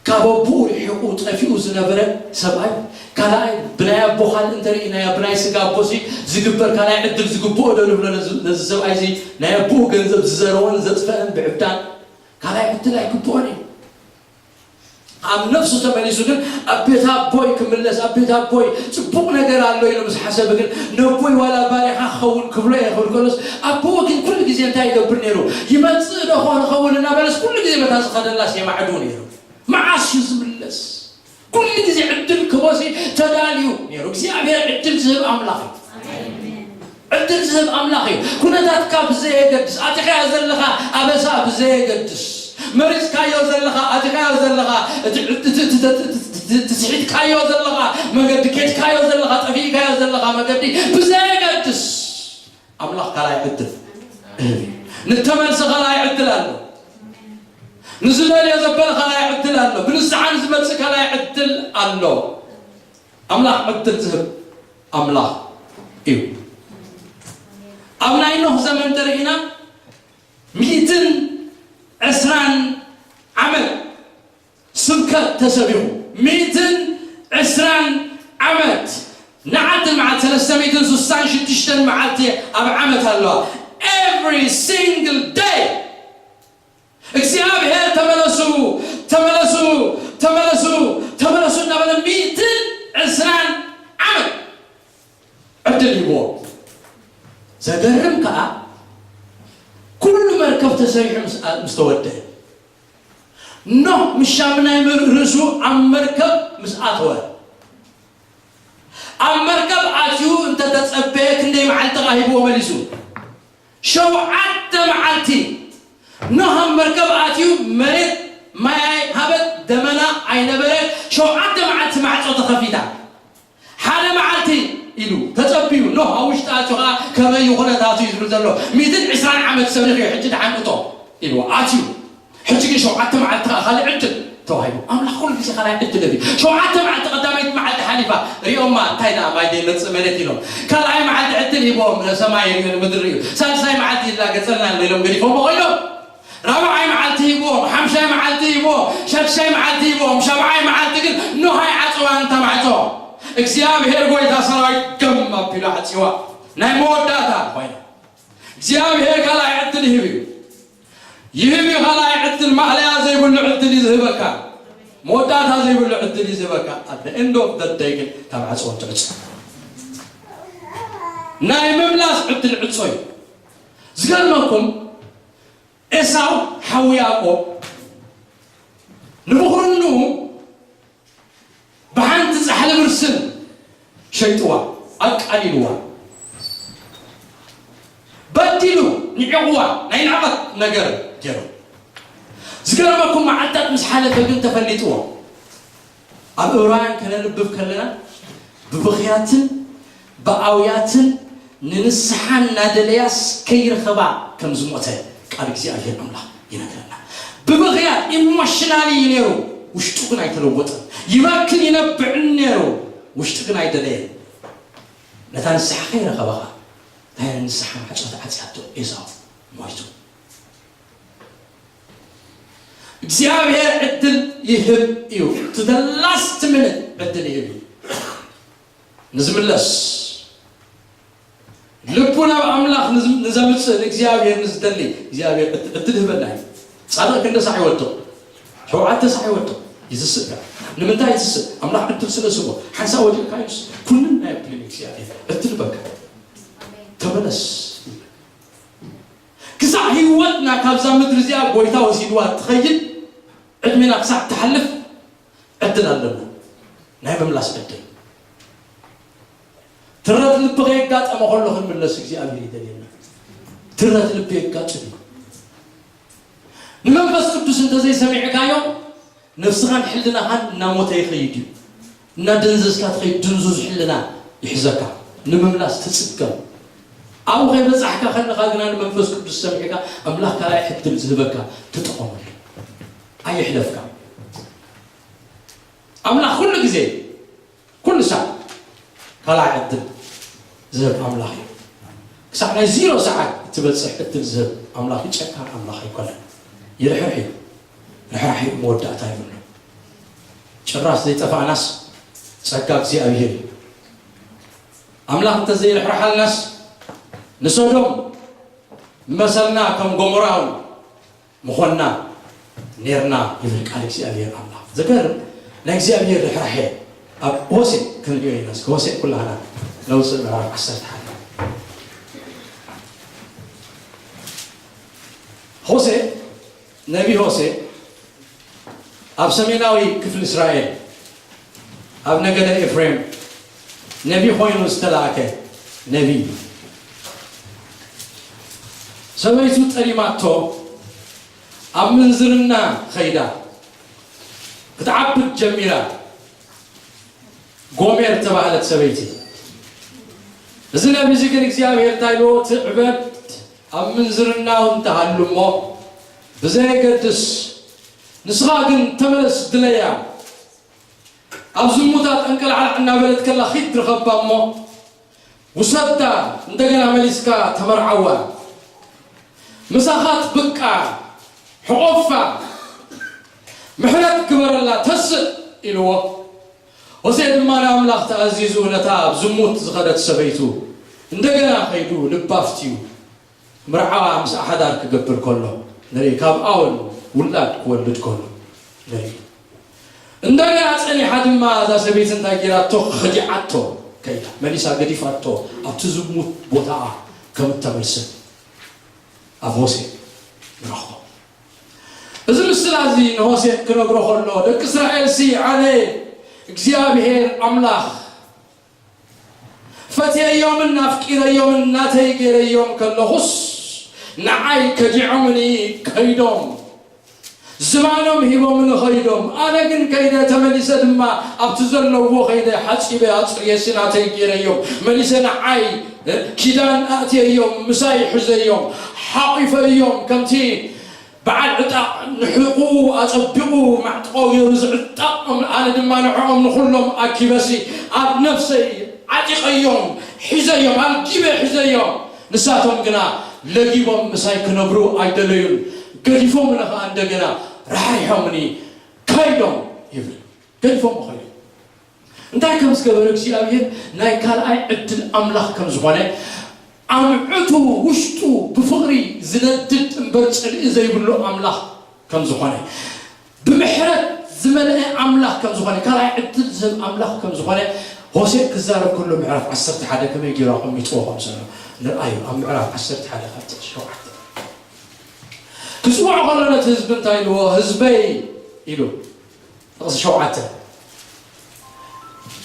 ካብ ኣቦኡ ርሒቑ ጠፊኡ ዝነበረ ሰብኣይ፣ ካልኣይ ብናይ ኣቦ ካልእ እንተርኢ፣ ናይ፣ ብናይ ስጋ ኣቦሲ ዝግበር ካልኣይ ዕድል ዝግብኦ ዶ ንብሎ ነዚ፣ ነዚ ሰብኣይዚ? ናይ ኣቦኡ ገንዘብ ዝዘረወን ዘጥፈአን ብዕብዳን ካልኣይ ዕድል ኣይግብኦን እዩ። ኣብ ነፍሱ ተመሊሱ ግን፣ ኣብ ቤት ኣቦይ ክምለስ፣ ኣብ ቤት ኣቦይ ጽቡቕ ነገር ኣሎ ኢሉ ምስ ሓሰበ ግን፣ ነቦይ ዋላ ባርያኻ ክኸውን ክብሎ እየ ክብል ከሎስ፣ ኣቦኡ ግን ኩሉ ግዜ እንታይ ይገብር ነይሩ? ይመጽእ ዶ ኾን ኸውን እናበለስ ኩሉ ግዜ በታ ዝኸደላስ የማዕዱ ነይሩ። መዓስ እዩ ዝምለስ? ኩሉ ግዜ ዕድል ክቦሲ ተዳልዩ ነይሩ። እግዚኣብሔር ዕድል ዝህብ ኣምላኽ እዩ። ዕድል ዝህብ ኣምላኽ እዩ። ኩነታትካ ብዘየገድስ፣ ኣጢኻዮ ዘለኻ ኣበሳ ብዘየገድስ፣ መሪጽካዮ ዘለኻ፣ ኣጢኻዮ ዘለኻ፣ እቲ፣ እቲ፣ እቲ፣ እቲ፣ እቲ፣ እቲ፣ እቲ ስሒትካዮ ዘለኻ መገዲ፣ ኬድካዮ ዘለኻ፣ ጠፊእካዮ ዘለኻ መገዲ ብዘየገድስ፣ ኣምላኽ ካልኣይ ዕድል እህብ እዩ። ንተመልሰ ካልኣይ ዕድል ኣሎ። ንዝደልዮ ዘበለ ካልኣይ ዕድል ኣሎ። ብንስሓ ንዝመጽእ ካልኣይ ዕድል ኣሎ። ኣምላኽ ዕድል ዝህብ ኣምላኽ እዩ። ኣብ ናይ ኖህ ዘመን እንተርኢና፣ ሚእትን ዕስራን ዓመት ስብከት ተሰቢኹ። ሚእትን ዕስራን ዓመት፣ ንዓዲ መዓልቲ ሰለስተ ሚእትን ስሳን ሽዱሽተን መዓልቲ ኣብ ዓመት ኣለዋ። Every single day እግዚኣብሔር ተመለሱ፣ ተመለሱ፣ ተመለሱ፣ ተመለሱ እናበለ ሚእትን ዕስራን ዓመት ዕድል ይቦ። ዘገርም ከኣ፣ ኩሉ መርከብ ተሰሪሑ ምስ፣ ምስ ተወደአ፣ ኖህ ምስ ሻምናይ ርእሱ ኣብ መርከብ ምስ ኣተወ፣ ኣብ መርከብ ኣትዩ እንተተጸበየ ክንደይ መዓልቲ ከኣ ሂብዎ መሊሱ? ሸውዓተ መዓልቲ ኖህ ኣብ መርከብ ኣትዩ፣ መሬት ማይ ሃበት፣ ደመና ኣይነበረ። ሸውዓተ መዓልቲ ማዕጾ ተኸፊታ። ሓደ መዓልቲ ኢሉ ተጸቢዩ፣ ኖህ ኣብ ውሽጢ ኣትዩ ኸዓ ከመይ እዩ ኩነታቱ እዩ ዝብል ዘሎ። ሚእትን ዕስራን ዓመት ሰሪሑ እዩ፣ ሕጂ ደሓን እቶ ኢሉ ኣትዩ። ሕጂ ግን ሸውዓተ መዓልቲ ኸዓ ካልእ ዕድል ተዋሂቡ። ኣምላኽ ኩሉ ግዜ ካልኣይ ዕድል ይህብ። ሸውዓተ መዓልቲ፣ ቀዳመይቲ መዓልቲ ሓሊፋ፣ ሪኦማ፣ እንታይ ደኣ ማይ ዘይመጽእ መሬት ኢሎም። ካልኣይ መዓልቲ ዕድል ሂቦም፣ ንሰማይ ሪኡ፣ ንምድሪ ሪኡ። ሳልሳይ መዓልቲ ይላገጸልና ኣሎ ኢሎም ገዲፎሞ ኸይዶም። ራብዓይ መዓልቲ ሂቦም፣ ሓምሻይ መዓልቲ ሂቦም፣ ሻድሻይ መዓልቲ ሂቦም፣ ሻብዓይ መዓልቲ ግን ኖህ ኣይዓጸዋን እታ ማዕጾ። እግዚኣብሔር ጎይታ ሰራዊት ገም ኣቢሉ ዓጽዋ። ናይ መወዳእታ ኮይና። እግዚኣብሔር ካልኣይ ዕድል ይህብ እዩ። ይህብ እዩ ካልኣይ ዕድል፣ ማእለያ ዘይብሉ ዕድል እዩ ዝህበካ። መወዳእታ ዘይብሉ ዕድል እዩ ዝህበካ። At the end of the day ግን ካብ ዓጽወ ትዕጾ። ናይ ምምላስ ዕድል ዕጾ እዩ። ዝገርመኩም፣ ኤሳው ሓው ያዕቆብ ንብኹርንኡ ብሓንቲ ጻሕሊ ብርስን ሸይጥዋ፣ ኣቃሊልዋ። በዲሉ፣ ንዒቕዋ፣ ናይ ንዕቐት ነገር ገይሩ። ዝገርመኩም፣ መዓልታት ምስ ሓለፈ ግን ተፈሊጥዎ። ኣብ ዕብራውያን ከነንብብ ከለና፣ ብብኽያትን ብኣውያትን ንንስሓ እናደለያስ ከይረኸባ ከም ዝሞተ ቃል እግዚኣብሔር ኣምላኽ ይነግረና። ብብኽያት፣ ኢሞሽናሊ እዩ ነይሩ፣ ውሽጡ ግን ኣይተለወጠን። ይበክን ይነብዕን ነይሩ፣ ውሽጡ ግን ኣይደለየን። ነታ ንስሓ ከይረኸባ ኸኣ፣ እታ ንስሓ ማዕጾ ተዓጽያቶ ኤሳው ሞይቱ። እግዚኣብሔር ዕድል ይህብ እዩ። To the last minute ዕድል ይህብ እዩ። ንዝምለስ፣ ልቡ ናብ ኣምላኽ ንዝ-፣ ንዘምጽእ፣ ንእግዚኣብሔር ንዝደሊ፣ እግዚኣብሔር ዕድ-፣ ዕድል ይህበና እዩ። ጻድቕ ክንደ ሳዕ ይወድቕ? ሸውዓተ ሳዕ ይወድቕ። ይትስእ ከኣ። ንምንታይ ይትስእ? ኣምላኽ ዕድል ስለ ዝህቦ። ሓንሳእ ወዲቕካ ይትስእ። ኩንን ናይ ዕድል እግዚኣብሔር ዕድል በካ። ተመለስ። ክሳዕ ህይወትና ካብዛ ምድሪ እዚኣ ጎይታ ወሲድዋ ትኸይድ፣ ዕድሜና ክሳዕ ትሓልፍ ዕድል ኣለና። ናይ ምምላስ ዕድል። ትረት ልቢ ከየጋጠመ ከሎ ክንምለስ እግዚኣብሔር ይደልየና። ትረት ልቢ የጋጥም እዩ። ንመንፈስ ቅዱስ እንተዘይሰሚዕካዮ፣ ነፍስኻን ሕልናኻን እናሞተ ይኸይድ እዩ። እናደንዘዝካ ትኸይድ፣ ድንዙዝ ሕልና ይሕዘካ። ንምምላስ ትጽገም። ኣብኡ ከይበጻሕካ ከለኻ ግና ንመንፈስ ቅዱስ ሰሚዕካ፣ ኣምላኽ ካልኣይ ዕድል ዝህበካ፣ ተጠቐመሉ። ኣየሕለፍካ። ኣምላኽ ኩሉ ግዜ፣ ኩሉ ሳዕ ካልኣይ ዕድል ዝህብ ኣምላኽ እዩ። ክሳዕ ናይ ዚሮ ሰዓት እትበጽሕ ዕድል ዝህብ ኣምላኽ እዩ። ጨካን ኣምላኽ ኣይኮነን። ይርሕርሕ እዩ። ርሕራሕ እዩ፣ መወዳእታ የብሉን። ጭራሽ ዘይጠፋእናስ ጸጋ እግዚኣብሔር እዩ። ኣምላኽ እንተዘይርሕርሓልናስ ንሶዶም መሰልና ከም ጎሞራውን ምኾንና ኔርና ይብል ቃል እግዚኣብሔር ኣምላኽ። ዘገርም ናይ እግዚኣብሔር ርሕራሐ ኣብ ሆሴዕ ክንሪኦ ኢና። እስከ ሆሴዕ ኩላህና ነውፅእ ምዕራፍ ዓሰርተ ሓደ። ሆሴዕ፣ ነቢ ሆሴዕ ኣብ ሰሜናዊ ክፍሊ እስራኤል ኣብ ነገደ ኤፍሬም ነቢ ኮይኑ ዝተላእከ ነቢ እዩ። ሰበይቱ ጠሊማቶ ኣብ ምንዝርና ኸይዳ ክትዓብድ ጀሚራ። ጎሜር ተባህለት ሰበይቲ። እዚ ነቢ እዚ ግን እግዚኣብሔር እንታይ ኢልዎ? ትዕበድ ኣብ ምንዝርና እውን ትሃሉ እሞ ብዘየገድስ፣ ንስኻ ግን ተመለስ፣ ድለያ። ኣብ ዝሙታ ጠንቀላዕላዕ እናበለት ከላ ኺድ ርኸባ እሞ ውሰዳ፣ እንደገና መሊስካ ተመርዓዋ። ምሳኻ ጥብቃ፣ ሕቆፋ፣ ምሕረት ግበረላ፣ ተስእ ኢልዎ። ሆሴዕ ድማ ንኣምላኽ ተኣዚዙ ነታ ኣብ ዝሙት ዝኸደት ሰበይቱ እንደገና ከይዱ ልባ ኣፍትዩ ምርዓዋ ምስኣ ሓዳር ክገብር ከሎ ንርኢ፣ ካብ ኣወል ውላድ ክወልድ ከሎ ንርኢ። እንደገና ጸኒሓ ድማ እዛ ሰበይቲ እንታይ ገይራቶ? ኸዲዓቶ ከይዳ፣ መሊሳ ገዲፋቶ፣ ኣብቲ ዝሙት ቦታኣ ከም እተመልሰት ኣብ ሆሴዕ ንረኽቦ። እዚ ምስላ እዚ ንሆሴዕ ክነግሮ ከሎ፣ ደቂ እስራኤልሲ ኣነ እግዚኣብሄር ኣምላኽ ፈትየዮምን ኣፍቂረዮምን ናተይ ገይረዮም ከለኹስ፣ ንዓይ ከዲዖምኒ ከይዶም፣ ዝባኖም ሂቦምኒ ከይዶም፣ ኣነ ግን ከይደ ተመሊሰ ድማ ኣብቲ ዘለውዎ ከይደ ሓጺበ ኣጽርየ ስናተይ ገይረዮም፣ መሊሰ ንዓይ ኪዳን ኣእትየዮም፣ ምሳይ ሒዘዮም፣ ሓቒፈዮም፣ ከምቲ በዓል ዕጣቕ ንሕቑ ኣጸቢቑ ማዕጥቖ ገይሩ ዝዕጠቕ፣ ኣነ ድማ ንዕኦም ንኹሎም ኣኪበሲ ኣብ ነፍሰይ ዓጢቐዮም፣ ሒዘዮም፣ ኣልጊበ ሒዘዮም። ንሳቶም ግና ለጊቦም ምሳይ ክነብሩ ኣይደለዩን፣ ገዲፎምኒ ኸኣ እንደገና ራሕሪሖምኒ ከይዶም ይብል። ገዲፎም ከይዶም። እንታይ ከም ዝገበረ እግዚኣብሔር ናይ ካልኣይ ዕድል ኣምላኽ ከም ዝኾነ፣ ኣምዕቱ ውሽጡ ብፍቕሪ ዝነድድ እምበር ጽልኢ ዘይብሉ ኣምላኽ ከም ዝኾነ፣ ብምሕረት ዝመልአ ኣምላኽ ከም ዝኾነ፣ ካልኣይ ዕድል ዝህብ ኣምላኽ ከም ዝኾነ ሆሴዕ ክዛረብ ከሎ ምዕራፍ ዓሰርተ ሓደ ከመይ ገይሩ ኣቐሚጥዎ ከም ዘሎ ንርኣዩ። ኣብ ምዕራፍ ዓሰርተ ሓደ ካብ ጥቕሲ ሸውዓተ ክጽውዖ ከሎ ነቲ ህዝቢ እንታይ ኢልዎ? ህዝበይ ኢሉ። ጥቕሲ ሸውዓተ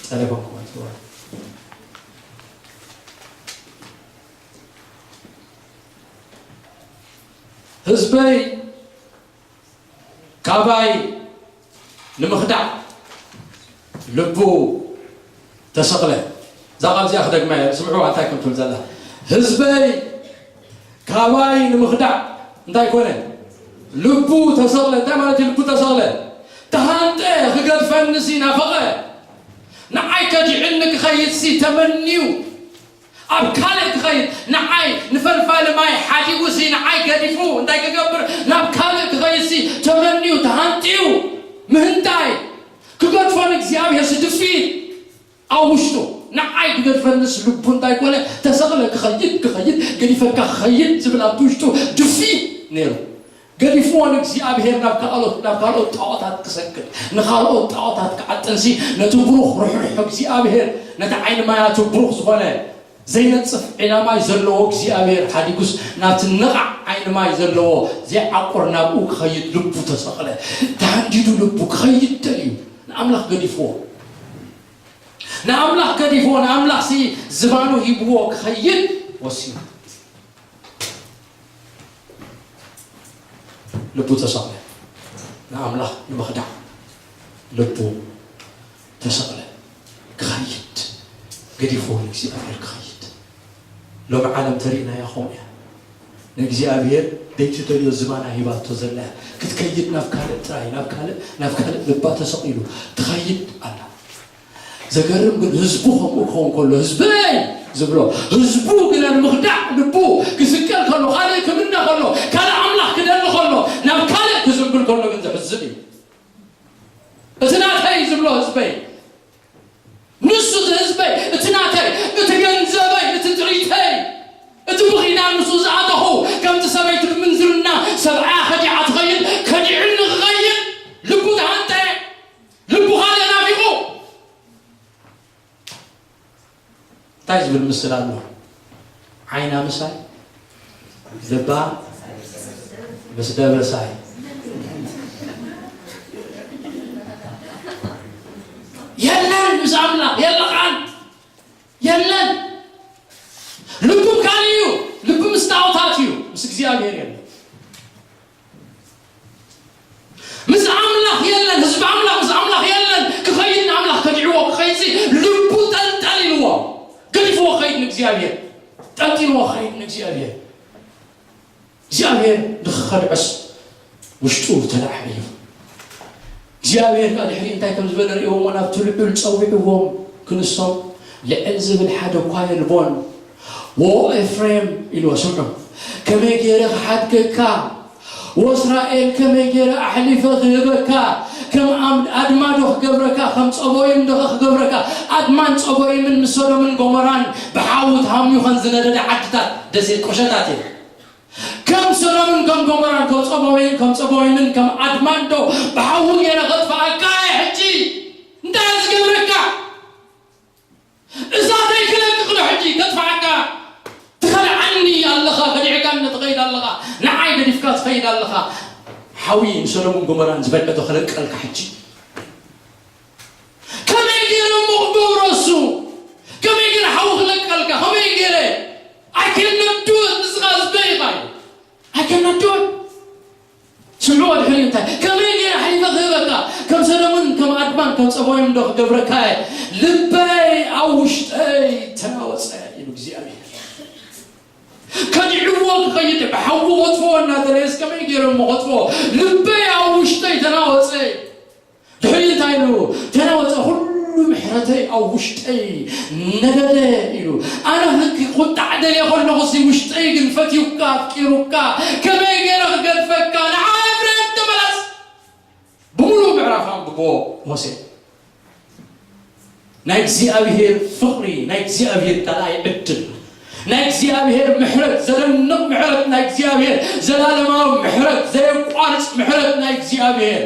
ጠለበኩም ኣይትበሉ። ህዝበይ ካባይ ንምኽዳዕ ልቡ ተሰቕለ። እዛ ቃል እዚኣ ክደግማ እየ፣ ስምዑዋ እንታይ ከም ትብል ዘላ። ህዝበይ ካባይ ንምኽዳዕ እንታይ ኮነ? ልቡ ተሰቕለ። እንታይ ማለት እዩ ልቡ ተሰቕለ? ተሃንጠ፣ ክገድፈንሲ ናፈቐ። ንዓይ ከዲዕኒ ክኸይድሲ ተመንዩ፣ ኣብ ካልእ ክኸይድ፣ ንዓይ ንፈልፋሊ ማይ ሓዲጉሲ ንዓይ ገዲፉ እንታይ ክገብር? ናብ ካልእ ክኸይድሲ ተመንዩ፣ ተሃንጥዩ፣ ምህንጣይ፣ ክገድፎ ንእግዚኣብሔርሲ ድፍኢት ኣብ ውሽጡ። ንዓይ ክገድፈንስ ልቡ እንታይ ኮነ? ተሰቕለ። ክኸይድ፣ ክኸይድ፣ ገዲፈካ ክኸይድ ዝብል ኣብቲ ውሽጡ ድፍኢት ነይሩ። ገዲፍዎ ንእግዚኣብሔር ናብ ካልኦት፣ ናብ ካልኦት ጣዖታት ክሰግድ፣ ንኻልኦት ጣዖታት ክዓጥንሲ፣ ነቲ ብሩኽ ርሕሩሕ እግዚኣብሔር፣ ነቲ ዓይኒ ማያቱ ብሩኽ ዝኾነ ዘይነጽፍ ዒላ ማይ ዘለዎ እግዚኣብሔር ሓዲጉስ፣ ናብቲ ነቓዕ ዓይኒ ማይ ዘለዎ ዘይዓቁር ናብኡ ክኸይድ ልቡ ተሰቕለ። ተሃንዲዱ ልቡ ክኸይድ ደልዩ፣ ንኣምላኽ ገዲፍዎ። ንኣምላኽ ገዲፍዎ፣ ንኣምላኽሲ ዝባኑ ሂብዎ ክኸይድ ወሲኑ። ልቡ ተሰቕለ። ንኣምላኽ ንምኽዳዕ ልቡ ተሰቕለ። ክኸይድ፣ ገዲፍዎ ንእግዚኣብሔር ክኸይድ። ሎሚ ዓለም ተሪእናያ ከምኡ እያ። ንእግዚኣብሔር ደይትደልዮ ዝባና ሂባቶ ዘላ እያ። ክትከይድ ናብ ካልእ ጥራይ፣ ናብ ካልእ፣ ናብ ካልእ ልባ ተሰቒሉ ትኸይድ ኣላ። ዘገርም ግን ህዝቡ ከምኡ ክኸውን ከሎ፣ ህዝበይ ዝብሎ፣ ህዝቡ ግና ንምኽዳዕ ልቡ ክስቀል ከሎ፣ ካልእ ክምነ ከሎ፣ ካልእ ኣምላኽ ክደሊ ከሎ፣ ናብ ካልእ ክዝንብል ከሎ ግን ዘሕዝን እዩ። እቲ ናተይ ዝብሎ ህዝበይ፣ ንሱ እቲ ህዝበይ፣ እቲ ናተይ፣ እቲ ገንዘበይ፣ እቲ ጥሪተይ፣ እቲ ብኺዳን ምስኡ ዝኣተኹ፣ ከምቲ ሰበይቲ ብምንዝርና ሰብኣያ ከዲዓ ትኸይድ፣ ከዲዑኒ ክኸይድ ልቡ ተሃንጠየ። ልቡ ካልእ ናፊቑ። እንታይ ዝብል ምስል ኣሎ? ዓይና ምሳይ፣ ልባ ምስ ደበሳይ። የለን ምስ ኣምላኽ፣ የለኻን፣ የለን። ልቡ ካልእ እዩ። ልቡ ምስ ጣዖታት እዩ፣ ምስ እግዚኣብሔር የለን። ምስ ኣምላኽ የለን፣ ህዝቢ ኣምላኽ ምስ ኣምላኽ የለን። ክኸይድ ንኣምላኽ ከዲዕዎ ክኸይድሲ ልቡ ጠልጠል ኢልዎ፣ ገዲፍዎ ክኸይድ ንእግዚኣብሔር፣ ጠልጢልዎ ክኸይድ ንእግዚኣብሔር። እግዚኣብሔር ንኽኸድዖስ ውሽጡ ተላዕለ እዩ። እግዚኣብሔር ከኣ ድሕሪ እንታይ ከም ዝበለ ርእይዎሞ ናብቲ ልዑል ጸዊዕዎም ክንሶም ልዕል ዝብል ሓደ እኳ የልቦን። ወ ኤፍሬም ኢልዎ ስምዑ፣ ከመይ ገይረ ክሓድገካ? ወእስራኤል ከመይ ገይረ ኣሕሊፈ ክህበካ? ከም ኣም-፣ ኣድማ ዶ ክገብረካ? ከም ጸቦይም ዶ ክገብረካ? ኣድማን ጸቦይምን ምስ ሰዶምን ጎሞራን ብሓዊ ተሃምዩ ከም ዝነደደ ዓድታት ደሴት ቁሸታት እየን። ከም ሰዶምን ከም ጎሞራን ከም ጸቦይን ከም ጸቦይምን ከም ኣድማን ዶ ብሓዊ ገይረ ከጥፍኣካ እየ ሕጂ? እንታይ እየ ዝገብረካ? እሳተይ ክለቅቕ ዶ ሕጂ ከጥፍኣካ? ትኸድዓኒ ኣለኻ፣ ከዲዕካኒ ትኸይድ ኣለኻ፣ ንዓይ ገዲፍካ ትኸይድ ኣለኻ። ሓዊ ንሰዶምን ጎሞራን ዝበልዐ ዶ ክለቀልካ ሕጂ? ከመይ ገይረ እሞ ክገብሮ እሱ? ከመይ ገይረ ሓዊ ክለቀልካ? ከመይ ገይረ? I cannot do it። ንስኻ ዝበይ ኢኻ እዩ። ከመይ ገይረ ሓሊፈ ክህበካ? ከም ሰዶምን ከም ኣድማን ከም ጸቦይም ዶ ክገብረካ እየ? ልበይ ኣብ ውሽጠይ ተናወጸ ኢሉ እግዚኣብሔር። ከዲዕዎ ክኸይድ ብሓዊ ከጥፍኦ እናደለየስ ከመይ ገይሮም ከጥፍኦ? ልበይ ኣብ ውሽጠይ ተናወጸ። ድሕሪ እንታይ ኢሉ? ተናወጸ፣ ኩሉ ምሕረተይ ኣብ ውሽጠይ ነደደ ኢሉ። ኣነ ክቁጣዕ ደልየ ከለኹ ሲ ውሽጠይ ግን ፈትዩካ ኣፍቂሩካ፣ ከመይ ገይረ ክገድፈካ? ንዓ ኤፍሬም ተመለስ። ብምሉእ ምዕራፍ ኣንብቦ ሆሴ። ናይ እግዚኣብሔር ፍቕሪ፣ ናይ እግዚኣብሔር ካልኣይ ዕድል፣ ናይ እግዚኣብሔር ምሕረት፣ ዘደንቕ ምሕረት ናይ እግዚኣብሔር፣ ዘላለማዊ ምሕረት፣ ዘየቋርጽ ምሕረት ናይ እግዚኣብሔር፣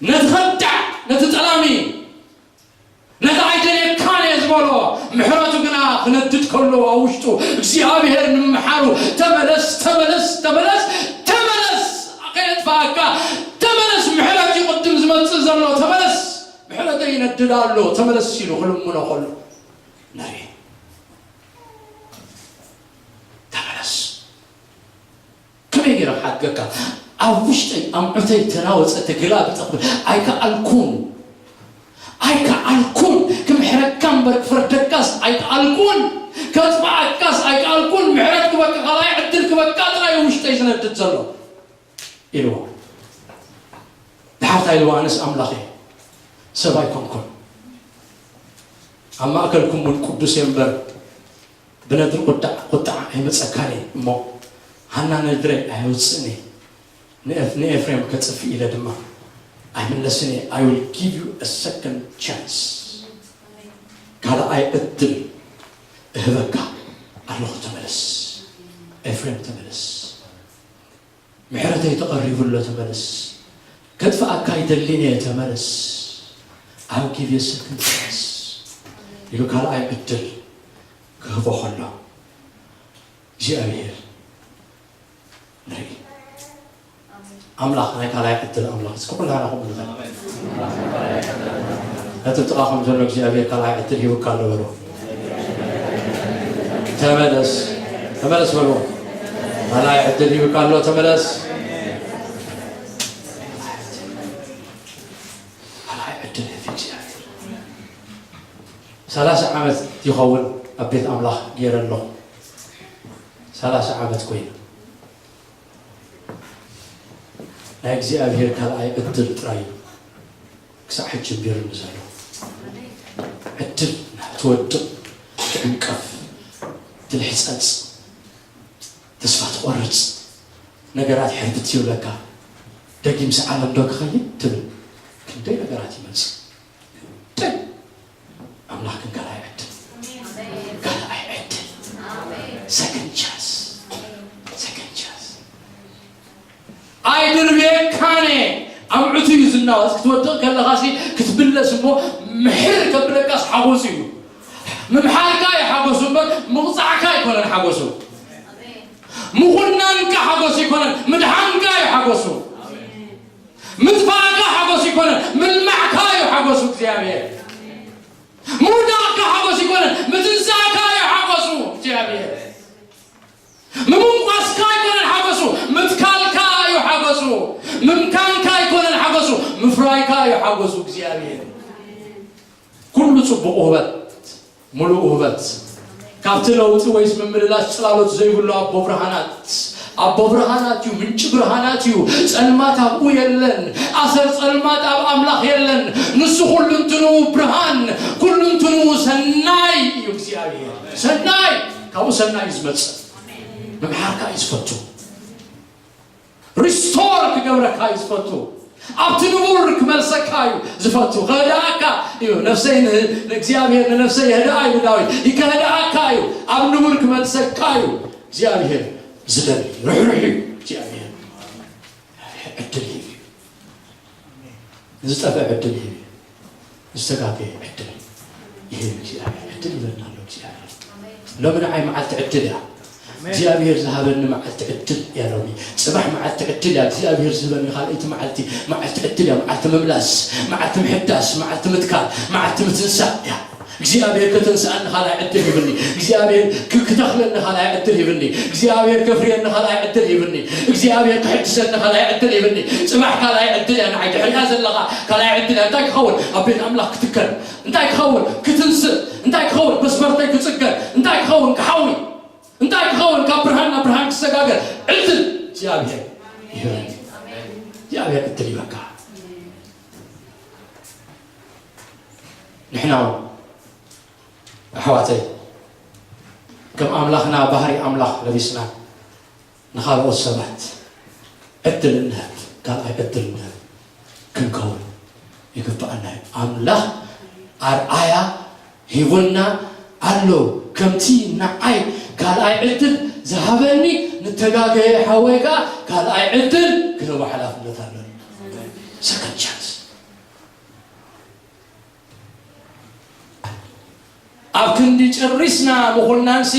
ነቲ ኸዳዕ፣ ነቲ ጠላሚ፣ ነቲ ኣይደልየካን እየ ዝበሎ ምሕረቱ ግና ክነድድ ከሎ ኣብ ውሽጡ እግዚኣብሔር ንምሓሩ፣ ተመለስ፣ ተመለስ፣ ተመለስ፣ ተመለስ፣ ከየጥፍኣካ ተመለስ፣ ምሕረት እዩ ቅድም ዝመጽእ ዘሎ፣ ተመለስ፣ ምሕረተይ ይነድድ ኣሎ፣ ተመለስ ኢሉ ክልምኖ ከሎ ንርኢ። ተመለስ። ከመይ ገይረ ክሓድገካ? ኣብ ውሽጠይ ኣምዑተይ ተናወጸ፣ ተገላቢጠ ክብል ኣይከኣልኩን። ኣይከኣልኩን። ክምሕረካ እምበር ክፈርደካስ ኣይከኣልኩን። ከጥፍኣካስ ኣይከኣልኩን። ምሕረት ክበካ፣ ካልኣይ ዕድል ክበካ ጥራይ ውሽጠይ ዝነድድ ዘሎ ኢልዎ። ድሓር እንታይ ኢልዎ? ኣነስ ኣምላኽ እየ፣ ሰብ ኣይኮንኩን። ኣብ ማእከልኩም እውን ቅዱስ እየ እምበር ብነድሪ ቁጣዕ፣ ቁጣዕ ኣይመጸካን እየ እሞ፣ ሃና ነድረይ ኣየውጽእን እየ። ንኤፍ-፣ ንኤፍሬም ከጽፍእ ኢለ ድማ ኣይምለስን እየ። I will give you a second chance። ካልኣይ ዕድል እህበካ ኣለኹ፣ ተመለስ። ኤፍሬም ተመለስ። ምሕረተይ ተቐሪቡ ኣሎ፣ ተመለስ። ከጥፍኣካ ኣይደልን እየ፣ ተመለስ። I'll give you a second chance ኢሉ ካልኣይ ዕድል ክህቦ ከሎ እግዚኣብሔር ንርኢ። ኣምላኽ ናይ ካልኣይ ዕድል ኣምላኽ፣ እስኪ ኩላና ከምኡ ንበል። ነቲ ጥቓኹም ዘሎ እግዚኣብሔር ካልኣይ ዕድል ሂቡካ ኣሎ በሉ። ተመለስ፣ ተመለስ በሉ። ካልኣይ ዕድል ሂቡካ ኣሎ፣ ተመለስ። ካልኣይ ዕድል ሂብ እግዚኣብሔር። ሰላሳ ዓመት ይኸውን ኣብ ቤት ኣምላኽ ገይረ ኣለኹ። ሰላሳ ዓመት ኮይኑ ናይ እግዚኣብሔር ካልኣይ ዕድል ጥራይ እዩ ክሳዕ ሕጂ ጀሚሩኒ ዘሎ። ዕድል ትወድቕ፣ ትዕንቀፍ፣ ትልሕጸጽ፣ ተስፋ ትቖርጽ፣ ነገራት ሕርብት ይብለካ። ደጊምሲ ዓለም ዶ ክኸይድ ትብል። ክንደይ ነገራት ይመጽእ። ደግ ኣምላኽ ግን ካልኣይ ዕድል፣ ካልኣይ ዕድል፣ ሰከንድ ቻንስ፣ ሰከንድ ቻንስ። ኣይድርብየካን እየ። ኣምዑቱ እዩ ዝናወጽ። ክትወድቕ ከለኻሲ ክትምለስ እሞ ምሕር ከብለካስ ሓጎሱ እዩ። ምምሓርካ እዩ ሓጎሱ እምበር ምቕጻዕካ ኣይኮነን ሓጎሱ። ምኹናንካ ሓጎሱ ኣይኮነን፣ ምድሓንካ እዩ ሓጎሱ። ምጥፋእካ ሓጎሱ ኣይኮነን፣ ምልማዕካ እዩ ሓጎሱ እግዚኣብሔር። ምውዳቕካ ሓጎሱ ኣይኮነን፣ ምትንሳእካ እዩ ሓጎሱ እግዚኣብሔር። ምምንቋስካ ኣይኮነን ሓጎሱ፣ ምትካልካ እዩ ሓጎሱ። ምምካንካ ኣይኮነን ሓጎሱ፣ ምፍራይካ እዩ ሓጎሱ እግዚኣብሔር። ኩሉ ጽቡቕ ውህበት፣ ምሉእ ውህበት፣ ካብቲ ለውጢ ወይስ ምምልላስ ጽላሎት ዘይብሉ ኣቦ ብርሃናት፣ ኣቦ ብርሃናት እዩ፣ ምንጪ ብርሃናት እዩ። ጸልማት ኣብኡ የለን፣ ኣሰር ጸልማት ኣብ ኣምላኽ የለን። ንሱ ኩሉ እንትንኡ ብርሃን፣ ኩሉ እንትንኡ ሰናይ እዩ እግዚኣብሔር። ሰናይ፣ ካብኡ ሰናይ እዩ ዝመጽእ። ምምሓርካ እዩ ዝፈቱ። ሪስቶር ክገብረካ እዩ ዝፈቱ። ኣብቲ ንቡር ክመልሰካ እዩ ዝፈቱ። ከህድኣካ እዩ። ነፍሰይ ን-፣ ንእግዚኣብሔር ንነፍሰይ የህድኣ እዩ ዳዊት። ከህድኣካ እዩ። ኣብ ንቡር ክመልሰካ እዩ እግዚኣብሔር ዝደሊ። ርሕሩሕ እዩ እግዚኣብሔር። ዕድል ይህብ እዩ። ንዝጠፍአ ዕድል ይህብ እዩ። ዝተጋገየ ዕድል ይህብ እግዚኣብሔር። ዕድል ይበልና ኣሎ እግዚኣብሔር። ሎሚ ንዓይ መዓልቲ ዕድል እያ። እግዚኣብሔር ዝሃበኒ መዓልቲ ዕድል እያ ሎሚ። ጽባሕ መዓልቲ ዕድል እያ። እግዚኣብሔር ዝህበኒ ካልኣይቲ መዓልቲ፣ መዓልቲ ዕድል እያ። መዓልቲ ምምላስ፣ መዓልቲ ምሕዳስ፣ መዓልቲ ምትካል፣ መዓልቲ ምትንሳእ እያ። እግዚኣብሔር ከተንስኣኒ ካልኣይ ዕድል ሂብኒ። እግዚኣብሔር ክ-፣ ክተኽለኒ ካልኣይ ዕድል ሂብኒ። እግዚኣብሔር ከፍርየኒ ካልኣይ ዕድል ሂብኒ። እግዚኣብሔር ክሕድሰኒ ካልኣይ ዕድል ሂብኒ። ጽባሕ ካልኣይ ዕድል እያ ንዓይ፣ ድሕሪኣ ዘለኻ ካልኣይ ዕድል እያ። እንታይ ክኸውን? ኣብ ቤት ኣምላኽ ክትከል። እንታይ ክኸውን? ክትንስእ። እንታይ ክኸውን? መስመርተይ ክጽገር። እንታይ ክኸውን? ክሓዊ። እንታይ ክኸውን? ካብ ብርሃን ናብ ብርሃን ክሰጋገር ዕድል እግዚኣብሔር ይህበኒ። እግዚኣብሔር ዕድል ይበካ። ንሕና እውን ኣሕዋተይ፣ ከም ኣምላኽና ባህሪ ኣምላኽ ለቢስና ንኻልኦት ሰባት ዕድል እንህብ፣ ካልኣይ ዕድል እንህብ ክንከውን ይግብኣና እዩ። ኣምላኽ ኣርኣያ ሂቡና ኣሎ። ከምቲ ንዓይ ካልኣይ ዕድል ዝሃበኒ፣ ንተጋገየ ሓወይ ከኣ ካልኣይ ዕድል ክህቦ ሓላፍነት ኣለኒ። ሰከንድ ቻንስ። ኣብ ክንዲ ጨሪስና ምኹናንሲ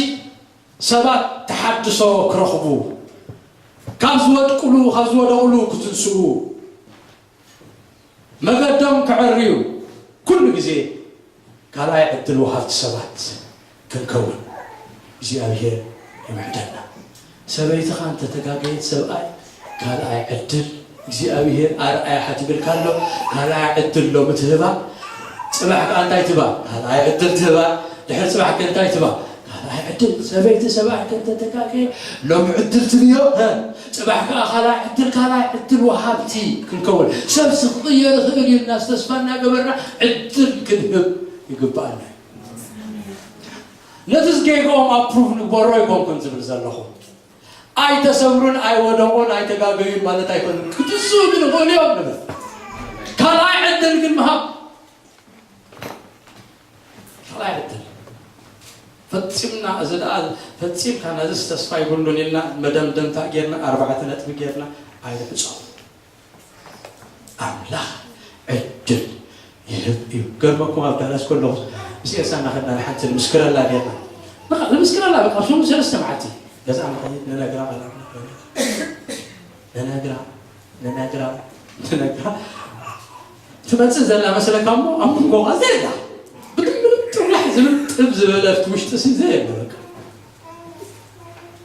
ሰባት ተሓድሶ ክረኽቡ፣ ካብ ዝወድቅሉ፣ ካብ ዝወደቕሉ ክትንስኡ፣ መገዶም ከዐርዩ፣ ኩሉ ግዜ ካልኣይ ዕድል ወሃብቲ ሰባት ክንከውን እግዚኣብሔር ይምዕደና። ሰበይትኻ እንተተጋገየት፣ ሰብኣይ፣ ካልኣይ ዕድል እግዚኣብሔር ኣርኣያ ሓቲብልካ ኣሎ። ካልኣይ ዕድል ሎሚ ትህባ፣ ጽባሕ ከኣ እንታይ ትህባ? ካልኣይ ዕድል ትህባ። ድሕሪ ጽባሕ ከ እንታይ ትህባ? ካልኣይ ዕድል። ሰበይቲ ሰብኣይ ከ እንተተጋገየ፣ ሎሚ ዕድል ትብዮ፣ እ፣ ጽባሕ ከኣ ካልኣይ ዕድል፣ ካልኣይ ዕድል ወሃብቲ ክንከውን። ሰብሲ ክቕየር ይኽእል እዩ ኢልና ተስፋ እናገበርና ዕድል ክንህብ ይግብኣና እዩ። ነቲ ዝጌግኦም ኣፕሩቭ ንግበሮ ኣይኮንኩን ዝብል ዘለኹ። ኣይተሰብሩን፣ ኣይወደቑን፣ ኣይተጋገዩን ማለት ኣይኮነን። ክትስኡ ግን ይኽእሉ እዮም ንብል። ካልኣይ ዕድል ግን ምሃብ። ካልኣይ ዕድል። ፈጺምና፣ እዚ ደኣ ፈጺምካ፣ ነዚስ ተስፋ ይብሉን ኢልና መደምደምታ ጌርና፣ ኣርባዕተ ነጥቢ ጌርና ኣይንዕጾ። ኣምላኽ ዕድል ይህብ እዩ። ገርመኩም፣ ኣብ ዳላስ ከለኹ ምስ ኤልሳ እናኸድና ንሓንቲ ንምስክረላ ኔርና። በቃ ንምስክረላ፣ በቃ፣ ሽሙ ሰለስተ መዓልቲ ገዛ ንኸይድ ንነግራ፣ ቃል ኣምላኽ ንነግራ፣ ንነግራ፣ ንነግራ። ትመጽእ ዘላ መስለካ እሞ ኣብ መንጎ ቃ ዘላ ብድምብድም ጥርላሕ ዝብል ጥብ ዝበለ ኣብቲ ውሽጢ ሲ ዘየለ በቃ።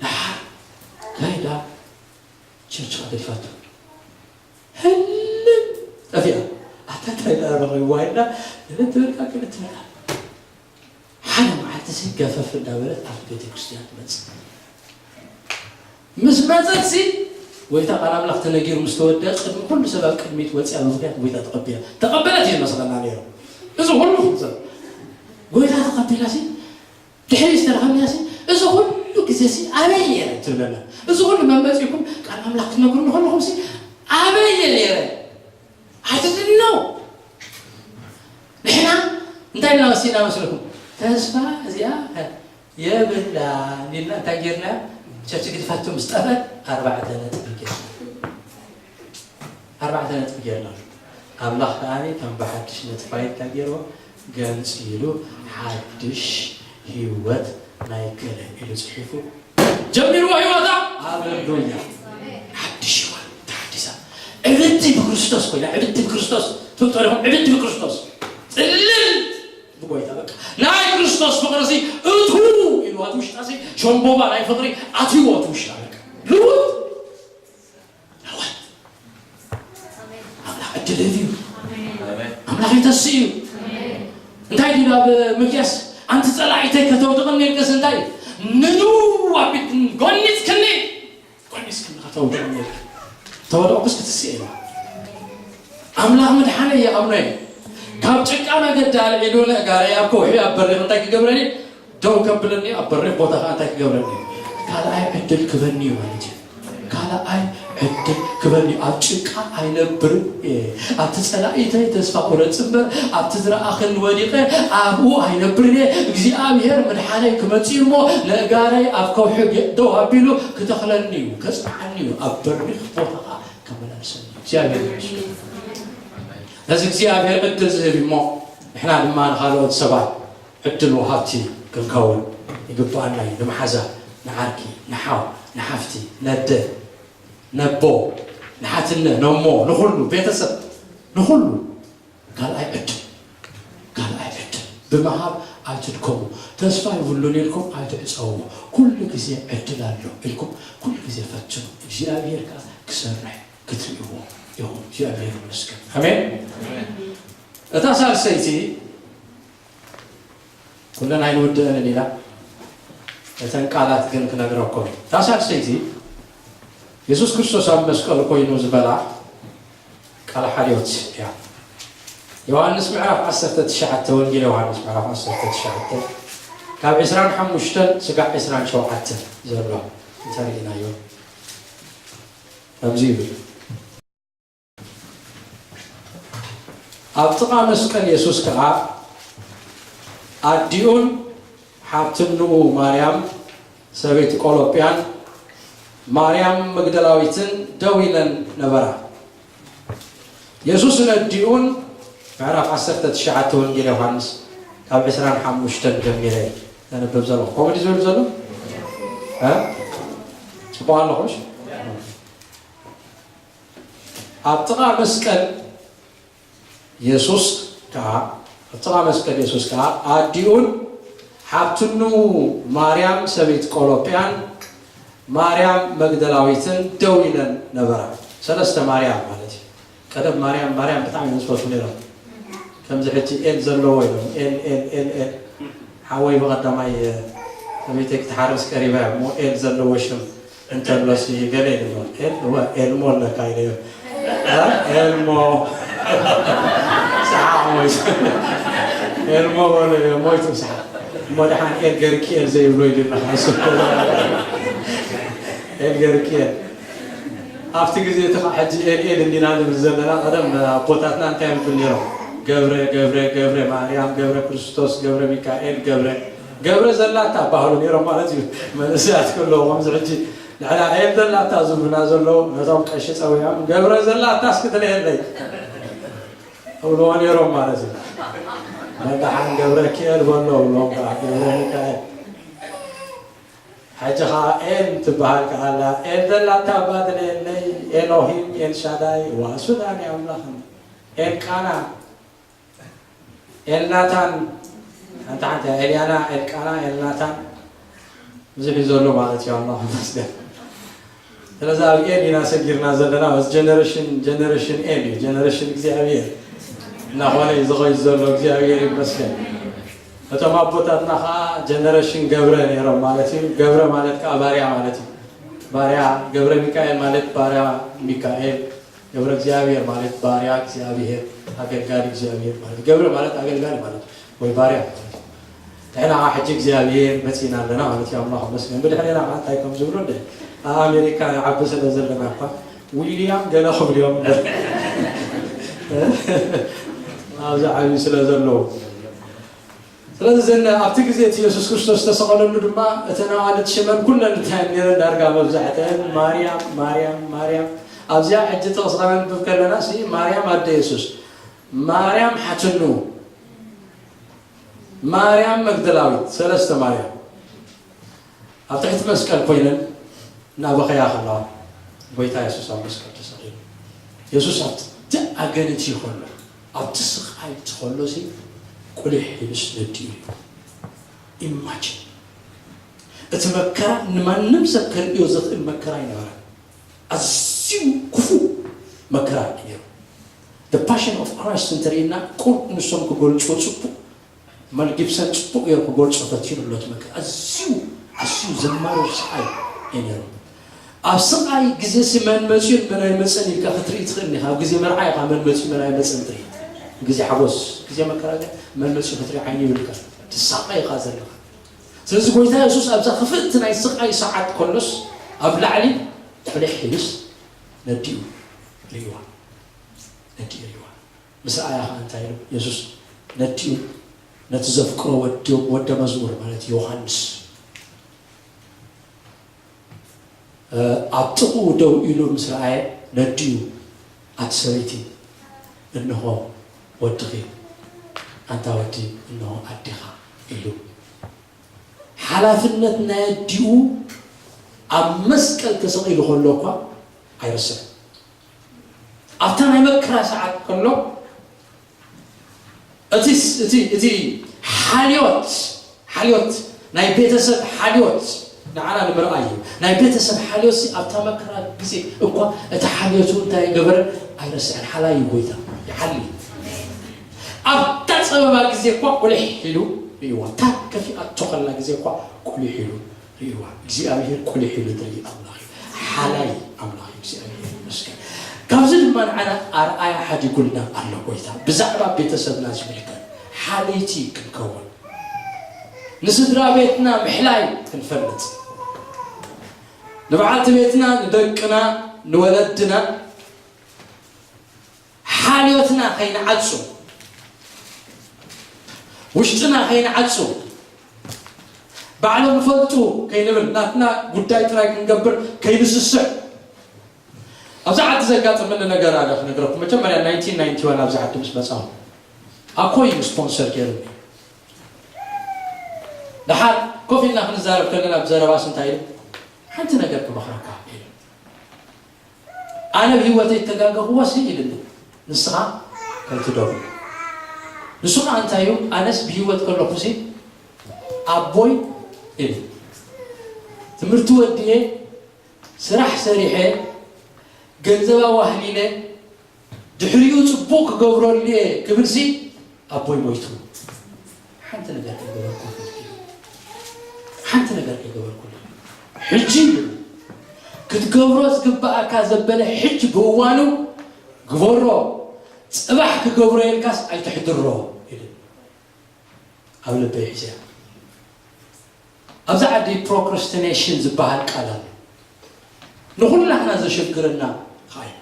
ደሓር ካይዳ ቸርች ከደልፋቶ። ህልም ጠፊኣ። ኣታ እንታይ ደኣ ረኺብዋ ኢልና፣ ንብል ትብል፣ ቃ ክብል ትብል። ሓደ መዓልቲ ሲ ገፈፍ እንዳበለት ኣብቲ ቤተ ክርስቲያን ትመጽእ። ምስ መጸት ሲ፣ ጎይታ ቃል ኣምላኽ ተነጊሩ ምስ ተወደአ፣ ቅድሚ ኩሉ ሰብ ኣብ ቅድሚት ወጺኣ ብምኽንያት ጎይታ ተቐቢላ። ተቐበለት እዩ መስለና ነይሩ። እዚ ኩሉ ሰብ ጎይታ ተቐቢላ ሲ፣ ድሕሪ ዝተረኸብናሲ፣ እዚ ኩሉ ግዜ ሲ ኣበይ ነይረ ትብለና? እዚ ኩሉ መመፂእኩም ቃል ኣምላኽ ክትነግሩኒ ከለኹም ሲ ኣበይ እየ ነይረ? I didn't know። ንሕና እንታይ ኢና ወሲና መስለኩም? ተስፋ እዚኣ የብላን ኢልና እንታይ ጌርና? ቸርች ግድፋቶ ምስ ጠፈት ኣርባዕተ ነጥቢ ጌርና። ኣርባዕተ ነጥቢ ጌርና። ኣምላኽ ከኣ ከም ብሓድሽ ነቲ ፋይል እንታይ ገይርዎ? ገንጺሉ፣ ሓድሽ ህይወት ናይ ከለ ኢሉ ጽሒፉ ጀሚርዎ ህይወታ። ሃሌሉያ። ሓድሽ ህይወት ተሓዲሳ። ዕብድቲ ብክርስቶስ ኮይና፣ ዕብድቲ ብክርስቶስ። ትፈልጡ ዲኹም? ዕብድቲ ብክርስቶስ። ጽልል ብጎይታ በቃ። ናይ ክርስቶስ ፍቕሪ ሲ እቱ ኢልዋ እቲ ውሽጣ ሲ ሸምቦባ ናይ ፍቕሪ ኣትይዎ እቲ ውሽጣ በቃ። ልውጥ። ኣምላኽ ዕድል ይህብ እዩ። ኣምላኽ የተስእ እዩ። እንታይ ድዩ ኣብ ሚልክያስ? ኣንቲ ጸላኢተይ ከተውድቕኒ ኢልክስ እንታይ? ንንዋ ቢት ጎኒጽክኒ፣ ጎኒጽክኒ ከተውድቕኒ ኢልክ። ተወደቕኩስ ክትስእ ኢልዋ። ኣምላኽ ምድሓነይ ይኣምኖ እየ። ካብ ጭቃ መገዲ ኣልዒሉ ነእጋረይ ኣብ ከውሒ ኣብ በሪኽ እንታይ ክገብረኒ? ደው ከብለኒ፣ ኣብ በሪኽ ቦታ ኸዓ እንታይ ክገብረኒ? ካልኣይ ዕድል ክበኒ እዩ ማለት እዩ። ካልኣይ ዕድል ክበኒ እዩ። ኣብ ጭቃ ኣይነብርን እየ። ኣብቲ ጸላኢተይ ተስፋ ቁረጽ እምበር፣ ኣብቲ ዝረኣኽኒ ወዲቐ ኣብኡ ኣይነብርን እየ። እግዚኣብሔር ምድሓነይ ክመጽእ እዩ እሞ፣ ነእጋረይ ኣብ ከውሒ ጌ-፣ ደው ኣቢሉ ክተኽለኒ እዩ፣ ከጽንዓኒ እዩ፣ ኣብ በሪኽ ቦታ ኸዓ ከመላልሰኒ እዩ። እግዚኣብሔር ይመስገን። ነዚ እግዚኣብሔር ዕድል ዝህብ እዩ እሞ፣ ንሕና ድማ ንኻልኦት ሰባት ዕድል ወሃብቲ ክንከውን ይግብኣና እዩ። ንመሓዛ፣ ንዓርኪ፣ ንሓው፣ ንሓፍቲ፣ ነደ፣ ነቦ፣ ንሓትነ፣ ነሞ፣ ንኹሉ ቤተሰብ፣ ንኹሉ ካልኣይ ዕድል፣ ካልኣይ ዕድል ብምሃብ ኣይትድከሙ፣ ተስፋ የብሉን ኢልኩም ኣይትዕጸዉ። ኩሉ ግዜ ዕድል ኣሎ ኢልኩም ኩሉ ግዜ ፈትኑ። እግዚኣብሔር ከኣ ክሰርሕ ክትርእይዎ ኢኹም። እግዚኣብሔር ይመስገን። ኣሜን። እታ ሳልሰይቲ ኩለን ኣይንውድእንን ኢና። እተን ቃላት ግን ክነግረኩም። እታ ሳልሰይቲ የሱስ ክርስቶስ ኣብ መስቀል ኮይኑ ዝበላ ቃል ሓልዮት እያ። ዮሃንስ ምዕራፍ ዓሰርተ ትሽዓተ፣ ወንጌል ዮሃንስ ምዕራፍ ዓሰርተ ትሽዓተ ካብ ዕስራን ሓሙሽተን ስጋዕ ዕስራን ሸውዓተን ዘሎ እንተርኢናዮ ከምዚ ይብል። ኣብ ጥቓ መስቀል የሱስ ከኣ ኣዲኡን ሓብትንኡ ማርያም ሰበይቲ ቆሎጵያን ማርያም መግደላዊትን ደው ኢለን ነበራ። የሱስን ኣዲኡን ምዕራፍ ዓሰርተ ትሽዓተ ወንጌል ዮሃንስ ካብ ዕስራን ሓሙሽተን ጀሚረ ዘንብብ ዘለኹ። ከምኡ ድዩ ዝብል ዘሎ? እ? ጽቡቕ ኣለኹ፣ እሺ? ኣብ ጥቓ መስቀል የሱስ ከኣ፣ ኣብ ጥቓ መስቀል የሱስ ከኣ ኣዲኡን ሓብትንኡ ማርያም ሰበይቲ ቆሎጵያን ማርያም መግደላዊትን ደው ኢለን ነበራ። ሰለስተ ማርያም ማለት እዩ። ቀደም ማርያም፣ ማርያም ብጣዕሚ እዮም ዝፈትዉ ነይሮም። ከምዚ ሕጂ ኤል ዘለዎ ኢሎም፣ ኤል፣ ኤል፣ ኤል፣ ኤል። ሓወይ ብቐዳማይ፣ እ፣ ሰበይተይ ክትሓርስ ቀሪባ እያ እሞ ኤል ዘለዎ ሽም እንተሎሲ ገለ ኢልዎ፣ ኤል፣ እወ፣ ኤልሞ ኣለካ ኢለዮ። እ፣ ኤልሞ። ሰሓቕ ሞይቱ። ኤልሞ በሎ፣ ሞይቱ ሰሓቕ። እሞ ደሓን ኤል ገርኪኤል ዘይብሎ ኢሉ ኣለካ፣ እሱ። ኤል ገርኪኤል። ኣብቲ ግዜ እቲ ኸዓ ሕጂ ኤል ኤል እንዲና ንብል ዘለና፣ ቀደም ኣቦታትና እንታይ እዮም ዝብሉ ነይሮም? ገብረ፣ ገብረ፣ ገብረ ማርያም፣ ገብረ ክርስቶስ፣ ገብረ ሚካኤል፣ ገብረ፣ ገብረ ዘላታ ባህሉ ነይሮም ማለት እዩ። መንእሰያት ከለዉ ከምዚ ሕጂ ንሕና ኤል ዘላታ ዝብሉና ዘለዉ፣ ነቶም ቀሺ ጸዊዖም፣ ገብረ ዘላታ እስኪ ትለየለይ እብልዎ ነይሮም ማለት እዩ። መን ደሓን ገብረ ኪኤል በሎ እብሎም ከዓ፣ ገብረ ሚካኤል። ሕጂ ኸዓ ኤል ትበሃል ከኣ ኣላ። ኤል ዘላታ እባ ትለየለይ፣ ኤሎሂም፣ ኤልሻዳይ፣ ዋሱዳን ኣምላኽን። ኤልቃና፣ ኤልናታን፣ ሓንቲ ሓንቲ እያ። ኤልያና፣ ኤልቃና፣ ኤልናታን፣ ብዙሕ እዩ ዘሎ ማለት እዩ። ኣምላኽ ይመስገን። ስለዚ ኣብ ኤል ኢና ሰጊርና ዘለና። እዚ ጀነሬሽን፣ ጀነሬሽን ኤል እዩ። ጀነሬሽን እግዚኣብሔር እናኾነ እዩ ዝኸይድ ዘሎ። እግዚኣብሔር ይመስገን። እቶም ኣቦታትና ኸዓ ጀነሬሽን ገብረ ነይሮም ማለት እዩ። ገብረ ማለት ከዓ ባርያ ማለት እዩ። ባርያ ገብረ ሚካኤል ማለት ባርያ ሚካኤል፣ ገብረ እግዚኣብሔር ማለት ባርያ እግዚኣብሔር፣ ኣገልጋሊ እግዚኣብሔር ማለት እዩ። ገብረ ማለት ኣገልጋሊ ማለት እዩ፣ ወይ ባርያ ማለት እዩ። ንሕና ከዓ ሕጂ እግዚኣብሔር መፂና ኣለና ማለት እዩ። ኣምላኽ ይመስገን። ብድሕሬና ከዓ እንታይ ከም ዝብሉ እንደ ኣብ ኣሜሪካ ንዓቢ ስለ ዘለና እኳ ዊልያም ገለ ክብሉ እዮም እንደ ኣብዚ ዓብዩ ስለ ዘለዉ። ስለዚ ዘን ኣብቲ ግዜ እቲ የሱስ ክርስቶስ ዝተሰቐለሉ ድማ እተን ኣዋልድ ሽመን ኩለን እንታይ እየን ነይረን? ዳርጋ መብዛሕትአን ማርያም፣ ማርያም፣ ማርያም። ኣብዚኣ ሕጂ ጥቕሲ ከነንብብ ከለና ሲ ማርያም ኣደ የሱስ፣ ማርያም ሓትኑ፣ ማርያም መግደላዊት፣ ሰለስተ ማርያም ኣብ ትሕቲ መስቀል ኮይነን እናበኸያ ከለዋ፣ ጎይታ የሱስ ኣብ መስቀል ተሰቒሉ። የሱስ ኣብቲ ኣገንት እዩ ከሎ፣ ኣብቲ ስቓይ እቲ ከሎ ሲ ቁሊሕ ኢሉስ ነዲኡ እዩ። ኢማጂን፣ እቲ መከራ ንማንም ሰብ ከርእዮ ዝኽእል መከራ ኣይነበረን። ኣዝዩ ክፉእ መከራ እዩ ነይሩ። The Passion of Christ እንተርእይና ቁሩብ ንሶም ክገልጽዎ ጽቡቕ መል ጊብሰን ጽቡቕ ገይሩ ክገልጾ ፈቲኑ ኣሎ። እቲ መከራ ኣዝዩ፣ ኣዝዩ ዘማርር ስቓይ እዩ ነይሩ። ኣብ ስቓይ ግዜ ሲ መን መጽዩን መን ኣይመጸን ኢልካ ክትርኢ ትኽእል ኢኻ። ኣብ ግዜ መርዓ ኢኻ መን መጽዩ መን ኣይመጸን ትርኢ። ግዜ ሓጎስ፣ ግዜ መከራ ግን መን መጽዩ ክትርኢ ዓይኒ ይብልካ። ትሳቐ ኢኻ ዘለኻ። ስለዚ ጎይታ የሱስ ኣብዛ ክፍእቲ ናይ ስቓይ ሰዓት ከሎስ ኣብ ላዕሊ ቁሊሕ ኢሉስ ነዲኡ ርእይዋ። ነዲኡ ርእይዋ። ምስ ረኣያ ኸዓ እንታይ ኢሉ የሱስ? ነዲኡ ነቲ ዘፍቅሮ ወዲ፣ ወደ መዝሙር ማለት ዮሃንስ፣ እ፣ ኣብ ጥቕኡ ደው ኢሉ ምስ ረኣየ ነዲኡ፣ ኣቲ ሰበይቲ፣ እንሆ ወድኺ፣ ኣንታ ወዲ፣ እንሆ ኣዴኻ ኢሉ። ሓላፍነት ናይ ኣዲኡ ኣብ መስቀል ተሰቒሉ ከሎ እኳ ኣይረስዕን። ኣብታ ናይ መከራ ሰዓት ከሎ እቲ፣ እቲ፣ እቲ ሓ፣ ሓልዮት፣ ሓልዮት፣ ናይ ቤተሰብ ሓልዮት ንዓና ንምርኣይ እዩ። ናይ ቤተሰብ ሓልዮት ሲ ኣብታ መከራ ግዜ እኳ እቲ ሓልዮቱ እንታይ ገበረ ኣይረስዐን። ሓላይ እዩ ጎይታ፣ ይሓሊ። ኣብታ ጸበባ ግዜ እኳ ቁልሕ ኢሉ ርእይዎ። እታ ከፊኣቶ ከላ ግዜ እኳ ቁልሕ ኢሉ ርእይዋ። እግዚኣብሔር ቁልሕ ኢሉ ዝርኢ ኣምላኽ እዩ። ሓላይ ኣምላኽ እዩ። እግዚኣብሔር ይመስገን። ካብዚ ድማ ንዓና ኣርኣያ ሓዲጉልና ኣሎ ጎይታ። ብዛዕባ ቤተሰብና ዝምልከት ሓለይቲ ክንከውን፣ ንስድራ ቤትና ምሕላይ ክንፈልጥ፣ ንበዓልቲ ቤትና፣ ንደቅና፣ ንወለድና ሓልዮትና ከይንዓጹ፣ ውሽጥና ከይንዓጹ፣ ባዕሎም ይፈልጡ ከይንብል፣ ናትና ጉዳይ ጥራይ ክንገብር ከይንስስዕ። ኣብዚ ዓዲ ዘጋጠመኒ ነገር ኣለ ክነግረኩም። መጀመርያ ናይንቲን ናይንቲ ዋን ኣብዚ ዓዲ ምስ መጻኹ ኣኮይ እዩ ስፖንሰር ገይሩኒ። ደሓር ኮፍ ኢልና ክንዛረብ ከለና ብዘረባስ እንታይ ኢሉ፣ ሓንቲ ነገር ክመኽረካ ኢሉ። ኣነ ብህይወተይ እተጋገኽዎ ሲ ኢሉኒ፣ ንስኻ ከይትደግሞ። ንሱ ኸዓ እንታይ እዩ፣ ኣነስ ብህይወት ከለኹ ሲ ኣቦይ ኢሉ። ትምህርቲ ወዲኤ፣ ስራሕ ሰሪሐ፣ ገንዘብ ኣዋህሊለ፣ ድሕሪኡ ጽቡቕ ክገብረሉ እየ ክብል ሲ ኣቦይ ሞይቱ። ሓንቲ ነገር ከይገበርኩሉ። ሓንቲ ነገር ከይገበርኩሉ። ሕጂ ክትገብሮ ዝግብኣካ ዘበለ ሕጂ ብእዋኑ ግበሮ። ጽባሕ ክገብሮ ኢልካስ ኣይትሕድሮ ኢሉ ኣብ ልበይ ሒዘ። ኣብዚ ዓዲ ፕሮክራስቲኔሽን ዝበሃል ቃል ኣሎ። ንኹላህና ዘሸግረና ኸኣ እዩ።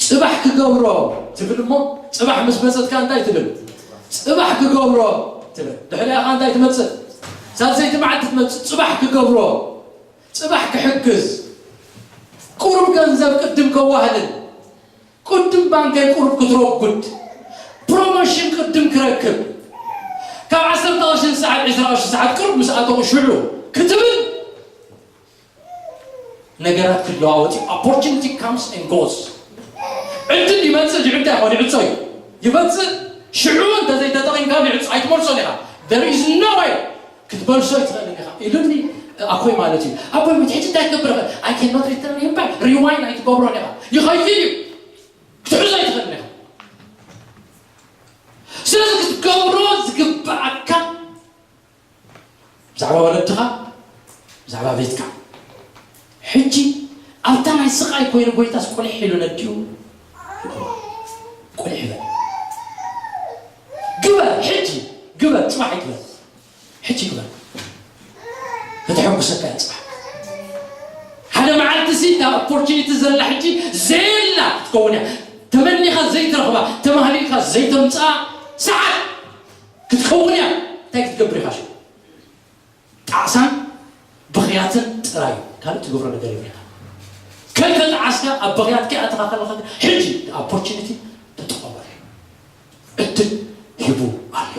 ጽባሕ ክገብሮ ትብል እሞ፣ ጽባሕ ምስ መጸትካ እንታይ ትብል? ጽባሕ ክገብሮ ትብል። ድሕሪኣ ኸኣ እንታይ ትመጽእ? ሳልሰይቲ መዓልቲ ትመጽእ፣ ጽባሕ ክገብሮ፣ ጽባሕ ክሕግዝ፣ ቁሩብ ገንዘብ ቅድም ከዋህልን፣ ቅድም ባንከይ ቁሩብ ክትረጉድ፣ ፕሮሞሽን ቅድም ክረክብ፣ ካብ ዓሰርተ ቅርሺ ንሰዓት፣ ዕስራ ቅርሺ ሰዓት ቅሩብ ምስ ኣተኹ ሽዑ ክትብል፣ ነገራት ክለዋወጥ እዩ። Opportunity comes and goes። ዕድል ይመጽእ፣ ይዕዳ ይኾን፣ ይዕጾ እዩ። ይመጽእ፣ ሽዑ እንተዘይተጠቒምካ ይዕጾ፣ ኣይትመልሶን ኢኻ። There is no way ክትመልሶ ኣይትኽእልን ኢኻ ኢሉኒ ኣኮይ ማለት እዩ። ኣኮይ፣ ሕጂ እንታይ ትገብር ኢኻ? I cannot return him back። ሪዋይንድ ኣይትገብሮን ኢኻ። ይኸይድ እዩ። ክትሕዞ ኣይትኽእልን ኢኻ። ስለዚ ክትገብሮ ዝግብኣካ ብዛዕባ ወለድኻ፣ ብዛዕባ ቤትካ። ሕጂ ኣብታ ናይ ስቓይ ኮይኑ ጎይታስ ቁልሕ ኢሉ ነዲኡ። ቁልሕ በል። ግበር፣ ሕጂ ግበር፣ ጽባሕ ኣይትበል። ሕጂ ግበር። ከተሐጉሰካ እያ ጽባሕ። ሓደ መዓልቲ ሲ እታ ኦፖርቹኒቲ ዘላ ሕጂ ዘየላ ክትከውን እያ። ተመኒኻ ዘይትረኽባ፣ ተማህሊልካ ዘይተምጽኣ ሰዓት ክትከውን እያ። እንታይ ክትገብር ኢኻ ሽዑ? ጣዕሳን ብኽያትን ጥራይ፣ ካልእ ትገብሮ ነገር የብልካ። ከይተጣዓስካ ኣብ ብኽያት ከይኣተኻ ከለኻ ግን ሕጂ ኦፖርቹኒቲ ተጠቐመሉ። ዕድል ሂቡ ኣሎ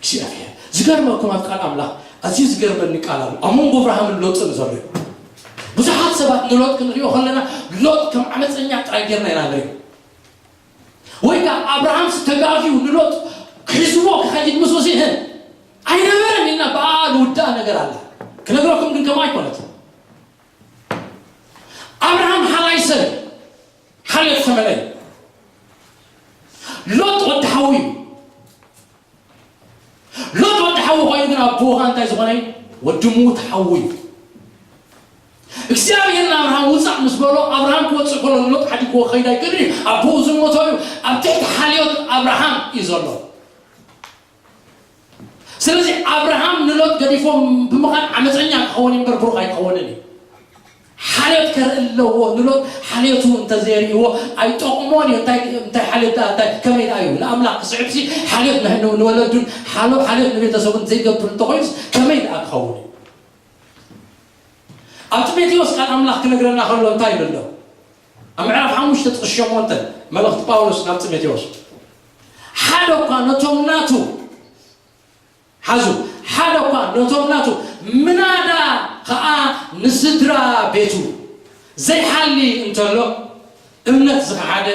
እግዚኣብሔር። ዝገርመኩም ኣብ ቃል ኣምላኽ ኣዝዩ ዝገርመኒ ቃል ኣሎ። ኣብ መንጎ ኣብርሃምን ሎጥን ዘሎ እዩ። ብዙሓት ሰባት ንሎጥ ክንሪኦ ከለና ሎጥ ከም ዓመፀኛ ጥራይ ጌርና ኢና ንሪኦ። ወይ ከዓ ኣብርሃምስ ተጋግዩ ንሎጥ ሒዝዎ ክኸይድ ምስኡ ሲህን ኣይነበረን ኢልና ብኣ ንውዳእ ነገር ኣላ። ክነግረኩም ግን ከምኡ ኣይኮነት። ኣብርሃም ሓላይ ሰብ እዩ። ሓልዮት ዝተመልአ እዩ። ሎጥ ወዲ ሓዊ እዩ። ሎጥ ወዲ ሓዊ ኮይኑ ግን ኣቦኻ እንታይ ዝኾነ እዩ? ወዲ ሙት ሓዊ እዩ። እግዚኣብሔር ንኣብርሃም ውፃእ ምስ በሎ ኣብርሃም ክወፅእ ከሎ ሎጥ ሓዲግዎ ክኸይድ ኣይክእልን እዩ። ኣቦኡ ዝሞቶ እዩ። ኣብ ትሕቲ ሓልዮት ኣብርሃም እዩ ዘሎ። ስለዚ ኣብርሃም ንሎጥ ገዲፎም ብምኻድ ዓመፀኛ ክኸውን እምበር ብሩኽ ኣይክኸውንን እዩ። ሓልዮት ከርኢ ኣለዎ። ንሎጥ ሓልዮቱ እንተዘየርእይዎ ኣይጠቕሞን እዩ። እንታይ እንታይ ሓልዮት ደኣ እንታይ ከመይ ደኣ እዩ ንኣምላኽ ክስዕብሲ ሓልዮት ንህ- ንወለዱን ሓሎ- ሓልዮት ንቤተሰቡን ዘይገብር እንተኾይኑስ ከመይ ደኣ ክኸውን እዩ? ኣብ ጢሞቴዎስ ቃል ኣምላኽ ክነግረና ከሎ እንታይ ይብል ኣሎ? ኣብ ምዕራፍ ሓሙሽተ ጥቕሲ ሸሞንተ መልእኽቲ ጳውሎስ ናብ ጢሞቴዎስ ሓደ እኳ ነቶም ናቱ ሓዙ ሓደ እኳ ነቶም ናቱ ምናዳ ኸዓ ንስድራ ቤቱ ዘይሓሊ እንተሎ እምነት ዝኸሓደ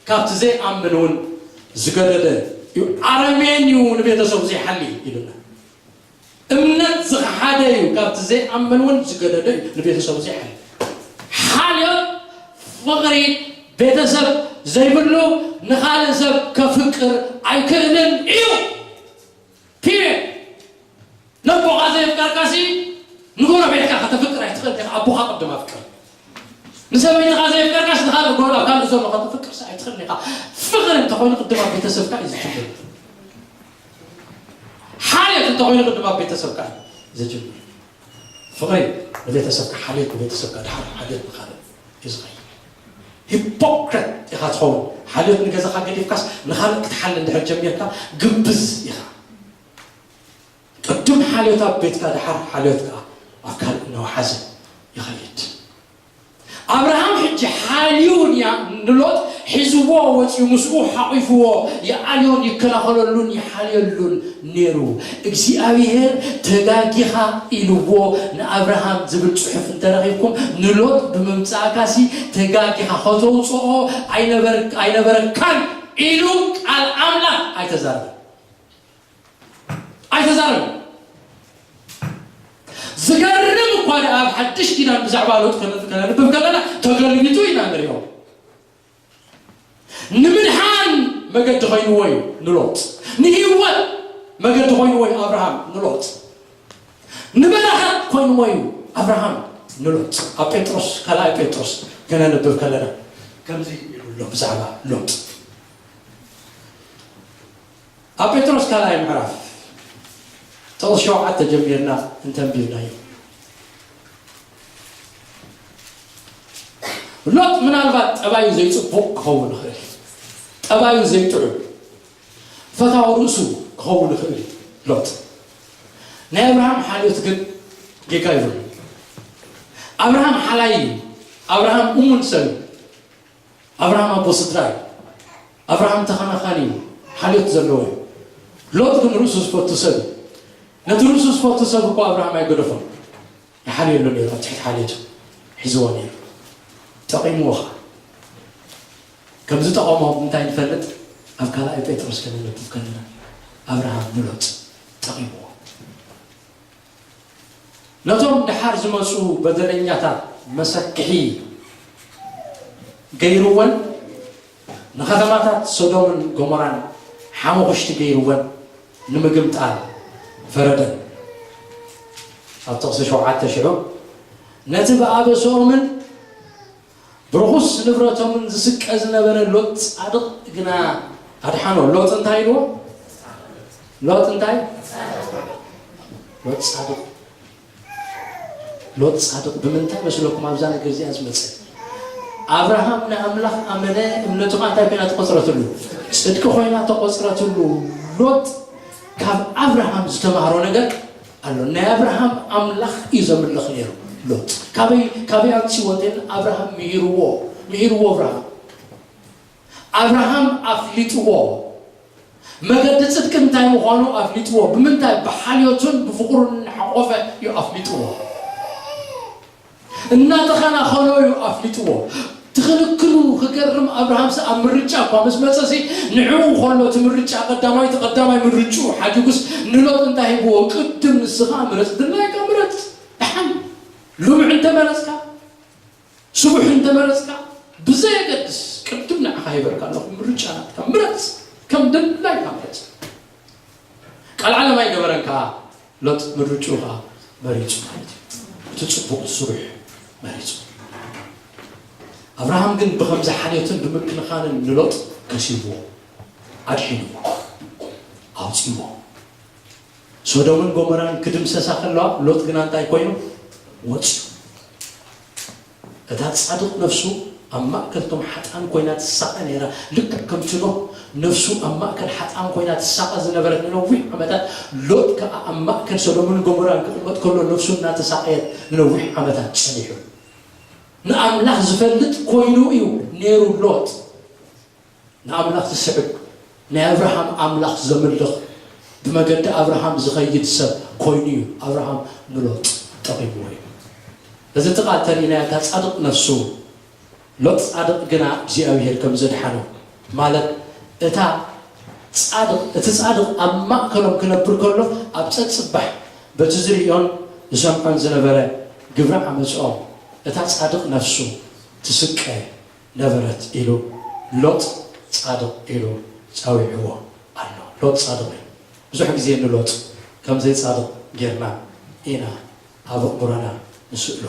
ካብቲ ዘይኣምን እውን ዝገደደ እዩ፣ ኣረሜን እዩ፣ ንቤተሰቡ ዘይሓሊ ኢሉና። እምነት ዝኸሓደ እዩ፣ ካብቲ ዘይኣምን እውን ዝገደደ እዩ፣ ንቤተሰቡ ዘይሓሊ። ሓልዮት፣ ፍቕሪ፣ ቤተሰብ ዘይብሉ ንኻልእ ሰብ ከፍቅር ኣይክእልን እዩ። ፒሪየድ። ነቦኻ ዘየፍቀርካሲ ንጎረቤትካ ከተፍቅር ኣይትኽእል ኢኻ። ኣቦኻ ቅድም ኣፍቅር። ንሰበይትኻ ዘየፍቀርካስ ንኻልእ ጎል ኣብ ካልእ ዘሎ ከተፍቅርሲ ኣይትኽእል ኢኻ። ፍቕሪ እንተኾይኑ ቅድም ኣብ ቤተሰብካ እዩ ዝጅምር። ሓልዮት እንተኾይኑ ቅድም ኣብ ቤተሰብካ እዩ ዝጅምር። ፍቕሪ ንቤተሰብካ፣ ሓልዮት ንቤተሰብካ፣ ድሓር ሓልዮት ንኻልእ እዩ ዝኸይድ። ሂፖክረት ኢኻ ትኸውን። ሓልዮት ንገዛኻ ገዲፍካስ ንኻልእ ክትሓሊ እንድሕር ጀሚርካ ግብዝ ኢኻ። ቅድም ሓልዮት ኣብ ቤትካ፣ ድሓር ሓልዮት ከኣ ኣብ ካልእ እናወሓዘ ይኸይድ። ኣብርሃም ሕጂ ሓልዩ ንያ-፣ ንሎጥ ሒዝዎ ወፂኡ፣ ምስኡ ሓቒፍዎ ይኣልዮን ይከላኸለሉን ይሓልየሉን ነይሩ። እግዚኣብሔር ተጋጊኻ ኢልዎ ንኣብርሃም ዝብል ጽሑፍ እንተረኺብኩም፣ ንሎጥ ብምምጻእካሲ ተጋጊኻ፣ ከተውፅኦ ኣይነበረ-፣ ኣይነበረካን ኢሉ ቃል ኣምላኽ ኣይተዛረበን። ኣይተዛረበን። ዝገርም እኳ ደኣ ኣብ ሓድሽ ኪዳን ብዛዕባ ሎጥ ከነ-፣ ከነንብብ ከለና ተገልቢጡ ኢና ንሪኦ። ንምድሓን መገዲ ኮይንዎ እዩ ንሎጥ፣ ንህይወት መገዲ ኮይንዎ እዩ ኣብርሃም ንሎጥ፣ ንበረኸት ኮይንዎ እዩ ኣብርሃም ንሎጥ። ኣብ ጴጥሮስ፣ ካልኣይ ጴጥሮስ ከነንብብ ከለና ከምዚ ይብሎ ብዛዕባ ሎጥ። ኣብ ጴጥሮስ ካልኣይ ምዕራፍ ጥቕሲ ሸውዓተ ጀሚርና እንተንቢብናዮ፣ ሎጥ ምናልባት ጠባዩ ዘይጽቡቕ ክኸውን ይኽእል፣ ጠባዩ ዘይጥዑም፣ ፈታዊ ርእሱ ክኸውን ይኽእል እዩ ሎጥ። ናይ ኣብርሃም ሓልዮት ግን ጌጋ ይብሉ። ኣብርሃም ሓላይ እዩ። ኣብርሃም እሙን ሰብ እዩ። ኣብርሃም ኣቦ ስድራ እዩ። ኣብርሃም ተኸናኻኒ እዩ፣ ሓልዮት ዘለዎ እዩ። ሎጥ ግን ርእሱ ዝፈቱ ሰብ እዩ። ነቲ ርእሱ ዝፈቱ ሰብ እኮ ኣብርሃም ኣይገደፎን። ይሓልየሉ ነይሩ፣ ኣብ ትሕቲ ሓልዮቱ ሒዝዎ ነይሩ። ጠቒምዎ ኸዓ። ከም ዝጠቐሞ እንታይ ንፈልጥ? ኣብ ካልኣይ ጴጥሮስ ከነንብብ ከለና ኣብርሃም ንሎጥ ጠቒምዎ። ነቶም ደሓር ዝመጹ በደለኛታት መሰክሒ ገይርወን፣ ንኸተማታት ሶዶምን ጎሞራን ሓሙኽሽቲ ገይርወን ንምግምጣል ፈረደን። ኣብ ጥቕሲ ሸውዓተ ሽዑ፣ ነቲ ብኣበስኦምን ብርኹስ ንብረቶምን ዝስቀ ዝነበረ ሎጥ ጻድቕ ግና ኣድሓኖ። ሎጥ እንታይ ኢልዎ? ሎጥ እንታይ? ሎጥ ጻድቕ። ሎጥ ጻድቕ ብምንታይ መስለኩም ኣብዛ ነገር እዚኣ ዝመጸ? ኣብርሃም ንኣምላኽ ኣመነ፣ እምነቱ ኸኣ እንታይ ኮይና ተቖጽረትሉ? ጽድቂ ኮይና ተቖጽረትሉ። ሎጥ ካብ ኣብርሃም ዝተማህሮ ነገር ኣሎ። ናይ ኣብርሃም ኣምላኽ እዩ ዘምልኽ ነይሩ ሎጥ። ካበይ፣ ካበይ ኣምጺእዎ እንተኢልና ኣብርሃም ምሂርዎ፣ ምሂርዎ ኣብርሃም። ኣብርሃም ኣፍሊጥዎ። መገዲ ጽድቂ እንታይ ምዃኑ ኣፍሊጥዎ። ብምንታይ? ብሓልዮቱን ብፍቕሩን እናሓቖፈ እዩ ኣፍሊጥዎ። እናተኸናኸኖ እዩ ኣፍሊጥዎ። ትኽንክኑ ክገርም ኣብርሃምስ ኣብ ምርጫ እኳ ምስ መጸሲ ንዕኡ ከሎ እቲ ምርጫ ቀዳማይ፣ እቲ ቀዳማይ ምርጭኡ ሓዲጉስ ንሎጥ እንታይ ሂብዎ? ቅድም ንስኻ ምረጽ፣ ድላይካ ምረጽ። ደሓን ልምዕ እንተመረጽካ፣ ስቡሕ እንተመረጽካ፣ ብዘየገድስ ቅድም ንዓኻ ሂበካ ኣለኹ፣ ምርጫ ናትካ ምረጽ፣ ከም ድላይካ ምረጽ። ቃል ዓለም ኣይገበረን ከኣ ሎጥ ምርጭኡ ከኣ መሪጹ ማለት እዩ። እቲ ጽቡቕ ስሩሕ መሪጹ። ኣብርሃም ግን ብኸምዚ ሓልዮትን ብምክንኻንን ንሎጥ ከሲብዎ፣ ኣድሒንዎ፣ ኣውጺዎ። ሶዶምን ጎሞራን ክድምሰሳ ከለዋ ሎጥ ግና እንታይ ኮይኑ? ወጺኡ። እታ ጻድቕ ነፍሱ ኣብ ማእከል እቶም ሓጥኣን ኮይና ትሳቐ ነይራ። ልክዕ ከምቲ ኖህ ነፍሱ ኣብ ማእከል ሓጥኣን ኮይና ትሳቐ ዝነበረት ንነዊሕ ዓመታት፣ ሎጥ ከኣ ኣብ ማእከል ሶዶምን ጎሞራን ክቕመጥ ከሎ ነፍሱ እናተሳቐየት ንነዊሕ ዓመታት ጸኒሑ። ንኣምላኽ ዝፈልጥ ኮይኑ እዩ ነይሩ ሎጥ። ንኣምላኽ ዝስዕብ፣ ናይ ኣብርሃም ኣምላኽ ዘምልኽ፣ ብመገዲ ኣብርሃም ዝኸይድ ሰብ ኮይኑ እዩ ኣብርሃም ንሎጥ ጠቒምዎ እዩ። እዚ ጥቓ እንተርኢናዮ፣ እታ ጻድቕ ነፍሱ፣ ሎጥ ጻድቕ ግና እግዚኣብሄር ከም ዘድሓኖ፣ ማለት እታ ጻድቕ፣ እቲ ጻድቕ ኣብ ማእከሎም ክነብር ከሎ፣ ኣብ ጸጽባሕ በቲ ዝርእዮን ዝሰምዖን ዝነበረ ግብሪ ዓመጽኦም፣ እታ ጻድቕ ነፍሱ ትስቀ ነበረት ኢሉ ሎጥ ጻድቕ ኢሉ ጸዊዕዎ ኣሎ። ሎጥ ጻድቕ እዩ። ብዙሕ ግዜ ንሎጥ ከም ዘይጻድቕ ጌርና ኢና ኣብ ኣእምሮና ንስእሎ።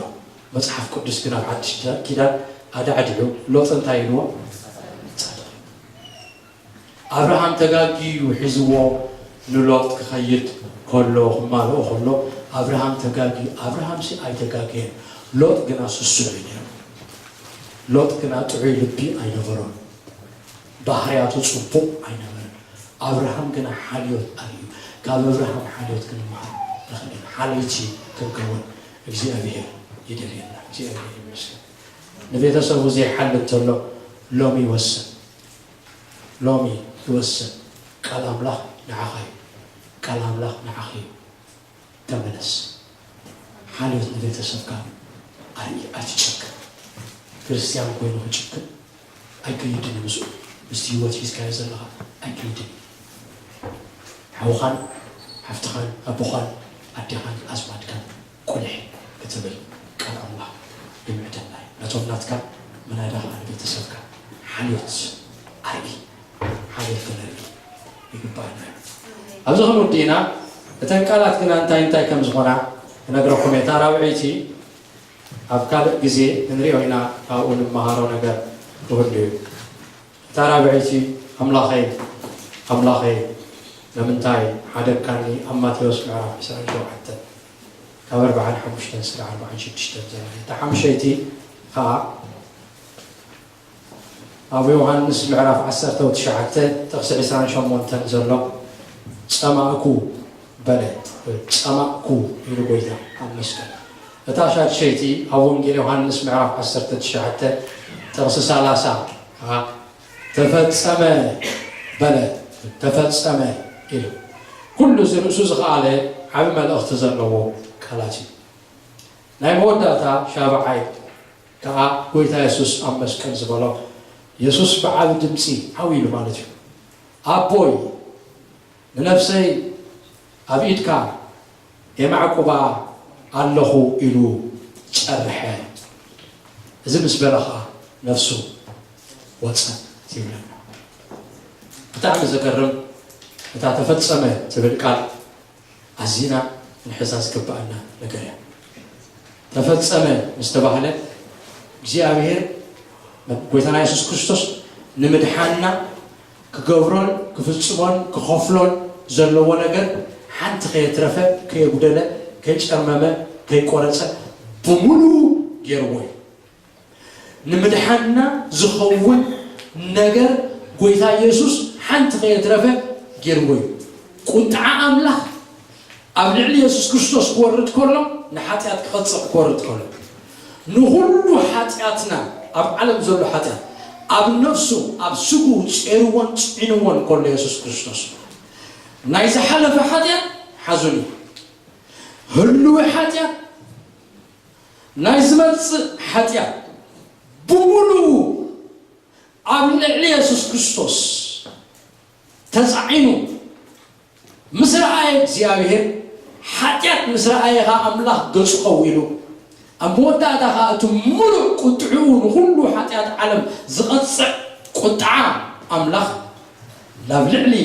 መጽሓፍ ቅዱስ ግን ኣብ ሓድሽ ኪዳን ኣዳዕዲዑ ሎጥ እንታይ ኢልዎ? ጻድቕ። ኣብርሃም ተጋግዩ ሒዝዎ ንሎጥ ክኸይድ ከሎ፣ ክማልኦ ከሎ፣ ኣብርሃም ተጋግዩ። ኣብርሃምሲ ኣይተጋገየን። ሎጥ ግና ስሱዕ እዩ ነይሩ። ሎጥ ግና ጥዑይ ልቢ ኣይነበሮን። ባህርያቱ ጽቡቕ ኣይነበረን። ኣብርሃም ግና ሓልዮት ኣርእዩ። ካብ ኣብርሃም ሓልዮት ክንመሃር ንኽእል ኢና። ሓለይቲ ክንከውን እግዚኣብሔር ይደልየና። እግዚኣብሔር ይመስገን። ንቤተሰቡ ዘይሓሊ እንተሎ ሎሚ ይወስን። ሎሚ ይወስን። ቃል ኣምላኽ ንዓኻ እዩ። ቃል ኣምላኽ ንዓኺ እዩ። ተመለስ። ሓልዮት ንቤተሰብካ ኣርኢ፣ ኣይትጨክን። ክርስትያን ኮይኑ ክጭክን ኣይከይድን እዩ ምስኡ። ምስቲ ህይወት ሒዝካዮ ዘለኻ ኣይከይድን እዩ። ሓውኻን ሓፍትኻን ኣቦኻን ኣዴኻን ኣዝማድካን ቁልሕ ክትብል ቃል ኣምላኽ ይምዕደና እዩ። ነቶም ናትካ ምናዳ ኸዓ ንቤተሰብካ ሓልዮት ኣርኢ። ሓልዮት ከነርኢ ይግባኣና እዩ። ኣብዚ ክንውድእ ኢና። እተን ቃላት ግና እንታይ እንታይ ከም ዝኾና ክነግረኩም እየ። እታ ራብዐይቲ ኣብ ካልእ ግዜ ክንሪኦ ኢና፣ ካብኡ ንመሃሮ ነገር ክህሉ እዩ። እታ ራብዐይቲ ኣምላኸይ ኣምላኸይ ንምንታይ ሓደግካኒ? ኣብ ማቴዎስ ምዕራፍ ዕስራን ሸውዓተን ካብ ኣርብዓን ሓሙሽተን ስለ ኣርብዓን ሽዱሽተን ዘላ እያ። እታ ሓሙሸይቲ ኸዓ ኣብ ዮሃንስ ምዕራፍ ዓሰርተ ትሽዓተ ጥቕሲ ዕስራን ሸሞንተን ዘሎ ጸማእኩ በለ። ጸማእኩ ኢሉ ጎይታ ኣብ መስቀል። እታ ሻድሸይቲ ኣብ ወንጌል ዮሃንስ ምዕራፍ ዓሰርተ ትሽዓተ ጥቕሲ ሰላሳ ኸዓ ተፈጸመ በለ። ተፈጸመ ኢሉ ኩሉ እዚ ርእሱ ዝኸኣለ ዓቢ መልእኽቲ ዘለዎ ቃላት እዩ። ናይ መወዳእታ ሻብዓይ ከኣ ጎይታ የሱስ ኣብ መስቀል ዝበሎ፣ የሱስ ብዓቢ ድምጺ ዓው ኢሉ ማለት እዩ፣ ኣቦይ ንነፍሰይ ኣብ ኢድካ የማዕቁባ ኣለኹ ኢሉ ጨርሐ። እዚ ምስ በለ ኸኣ ነፍሱ ወጸት ይብለና። ብጣዕሚ ዘገርም እታ ተፈጸመ ትብል ቃል ኣዚና ክንሕዛ ዝግብኣና ነገር እያ። ተፈጸመ ምስ ተባህለ እግዚኣብሔር ጎይታና የሱስ ክርስቶስ ንምድሓንና ክገብሮን ክፍጽሞን ክኸፍሎን ዘለዎ ነገር ሓንቲ ከየትረፈ ከየጉደለ ከይጨርመመ ከይቆረጸ ብምሉኡ ገይርዎ እዩ። ንምድሓንና ዝኸውን ነገር ጎይታ ኢየሱስ ሓንቲ ከየትረፈ ገይርዎ እዩ። ቁጥዓ ኣምላኽ ኣብ ልዕሊ የሱስ ክርስቶስ ክወርድ ከሎ ንሓጢኣት ክቐጽዕ ክወርድ ከሎ ንኹሉ ሓጢኣትና ኣብ ዓለም ዘሎ ሓጢኣት ኣብ ነፍሱ ኣብ ስጉ ጸይርዎን ጽዒንዎን ከሎ የሱስ ክርስቶስ ናይ ዝሓለፈ ሓጢኣት ሓዙኒ ህልዊ ሓጢኣት ናይ ዝመጽእ ሓጢኣት ብምሉኡ ኣብ ልዕሊ የሱስ ክርስቶስ ተጻዒኑ ምስ ረኣየ እግዚኣብሔር ሓጢኣት ምስ ረኣየ ኸዓ ኣምላኽ ገጹ ኸው ኢሉ ኣብ መወዳእታ ኸዓ እቲ ምሉእ ቁጥዕኡ ንኹሉ ሓጢኣት ዓለም ዝቐጽዕ ቁጥዓ ኣምላኽ ናብ ልዕሊ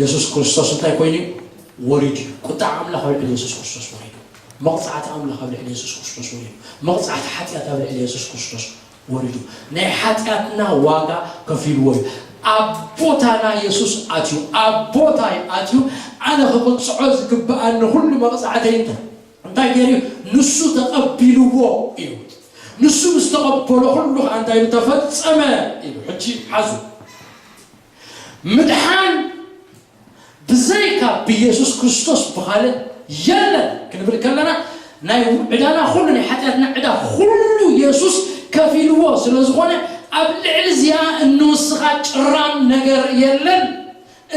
የሱስ ክርስቶስ እንታይ ኮይኑ እዩ? ወሪዱ እዩ። ቁጥዓ ኣምላኽ ኣብ ልዕሊ የሱስ ክርስቶስ ወሪዱ። መቕጻዕቲ ኣምላኽ ኣብ ልዕሊ የሱስ ክርስቶስ ወሪዱ። መቕጻዕቲ ሓጢኣት ኣብ ልዕሊ የሱስ ክርስቶስ ወሪዱ ናይ ሓጢኣትና ዋጋ ከፊልዎ እዩ። ኣብ ቦታና የሱስ ኣትዩ ኣብ ቦታይ ኣትዩ ኣነ ክቕጽዖ ዝግብኣኒ ኩሉ መቕጻዕተይ እንተ እንታይ ገይሩ እዩ? ንሱ ተቐቢልዎ እዩ። ንሱ ምስ ተቐበሎ ኩሉ ከዓ እንታይ ኢሉ ተፈጸመ ኢሉ ሕጂ ሓዙ ምድሓን ብዘይካ ብየሱስ ክርስቶስ ብኻልእ የለን ክንብል ከለና ናይ ዕዳና ኩሉ ናይ ሓጢኣትና ዕዳ ኩሉ የሱስ ከፊልዎ ስለ ዝኾነ ኣብ ልዕሊ እዚኣ እንውስኻ ጭራም ነገር የለን።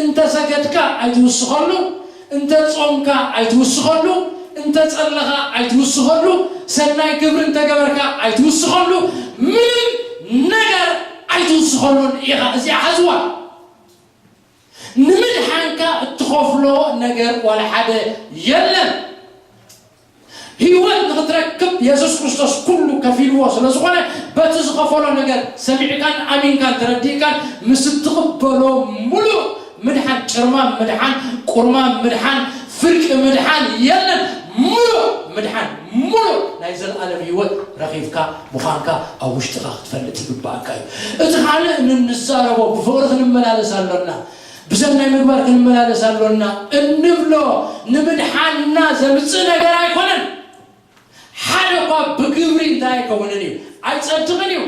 እንተ ሰገድካ ኣይትውስኸሉ፣ እንተ ጾምካ ኣይትውስኸሉ፣ እንተ ጸለኻ ኣይትውስኸሉ፣ ሰናይ ግብሪ እንተ ገበርካ ኣይትውስኸሉ፣ ምንም ነገር ኣይትውስኸሉን ኢኻ። እዚኣ ሓዝዋ። ንምድሓንካ እትኸፍሎ ነገር ዋላ ሓደ የለን። ህይወት ንኽትረክብ የሱስ ክርስቶስ ኩሉ ከፊልዎ ስለ ዝኾነ፣ በቲ ዝኸፈሎ ነገር ሰሚዕካን ኣሚንካን ተረዲእካን ምስ እትቕበሎ፣ ሙሉእ ምድሓን፣ ጭርማም ምድሓን፣ ቁርማም ምድሓን፣ ፍርቂ ምድሓን የለን። ሙሉእ ምድሓን፣ ሙሉእ ናይ ዘለኣለም ህይወት ረኺብካ ምዃንካ ኣብ ውሽጥኻ ክትፈልጥ ይግባእካ እዩ። እቲ ካልእ ን-፣ ንዛረቦ ብፍቕሪ ክንመላለስ ኣሎና። ብሰናይ ምግባር ክንመላለስ ኣሎና እንብሎ ንምድሓንና ዘምጽእ ነገር ኣይኮነን። ሓደ እኳ ብግብሪ እንታይ ኣይከውንን እዩ፣ ኣይጸድቕን እዩ።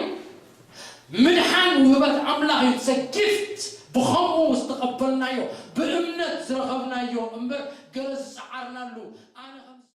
ምድሓን ውህበት ኣምላኽ እዩ። It's a gift። ብኸምኡ ዝተቐበልናዮ፣ ብእምነት ዝረኸብናዮ እምበር ገለ ዝጸዓርናሉ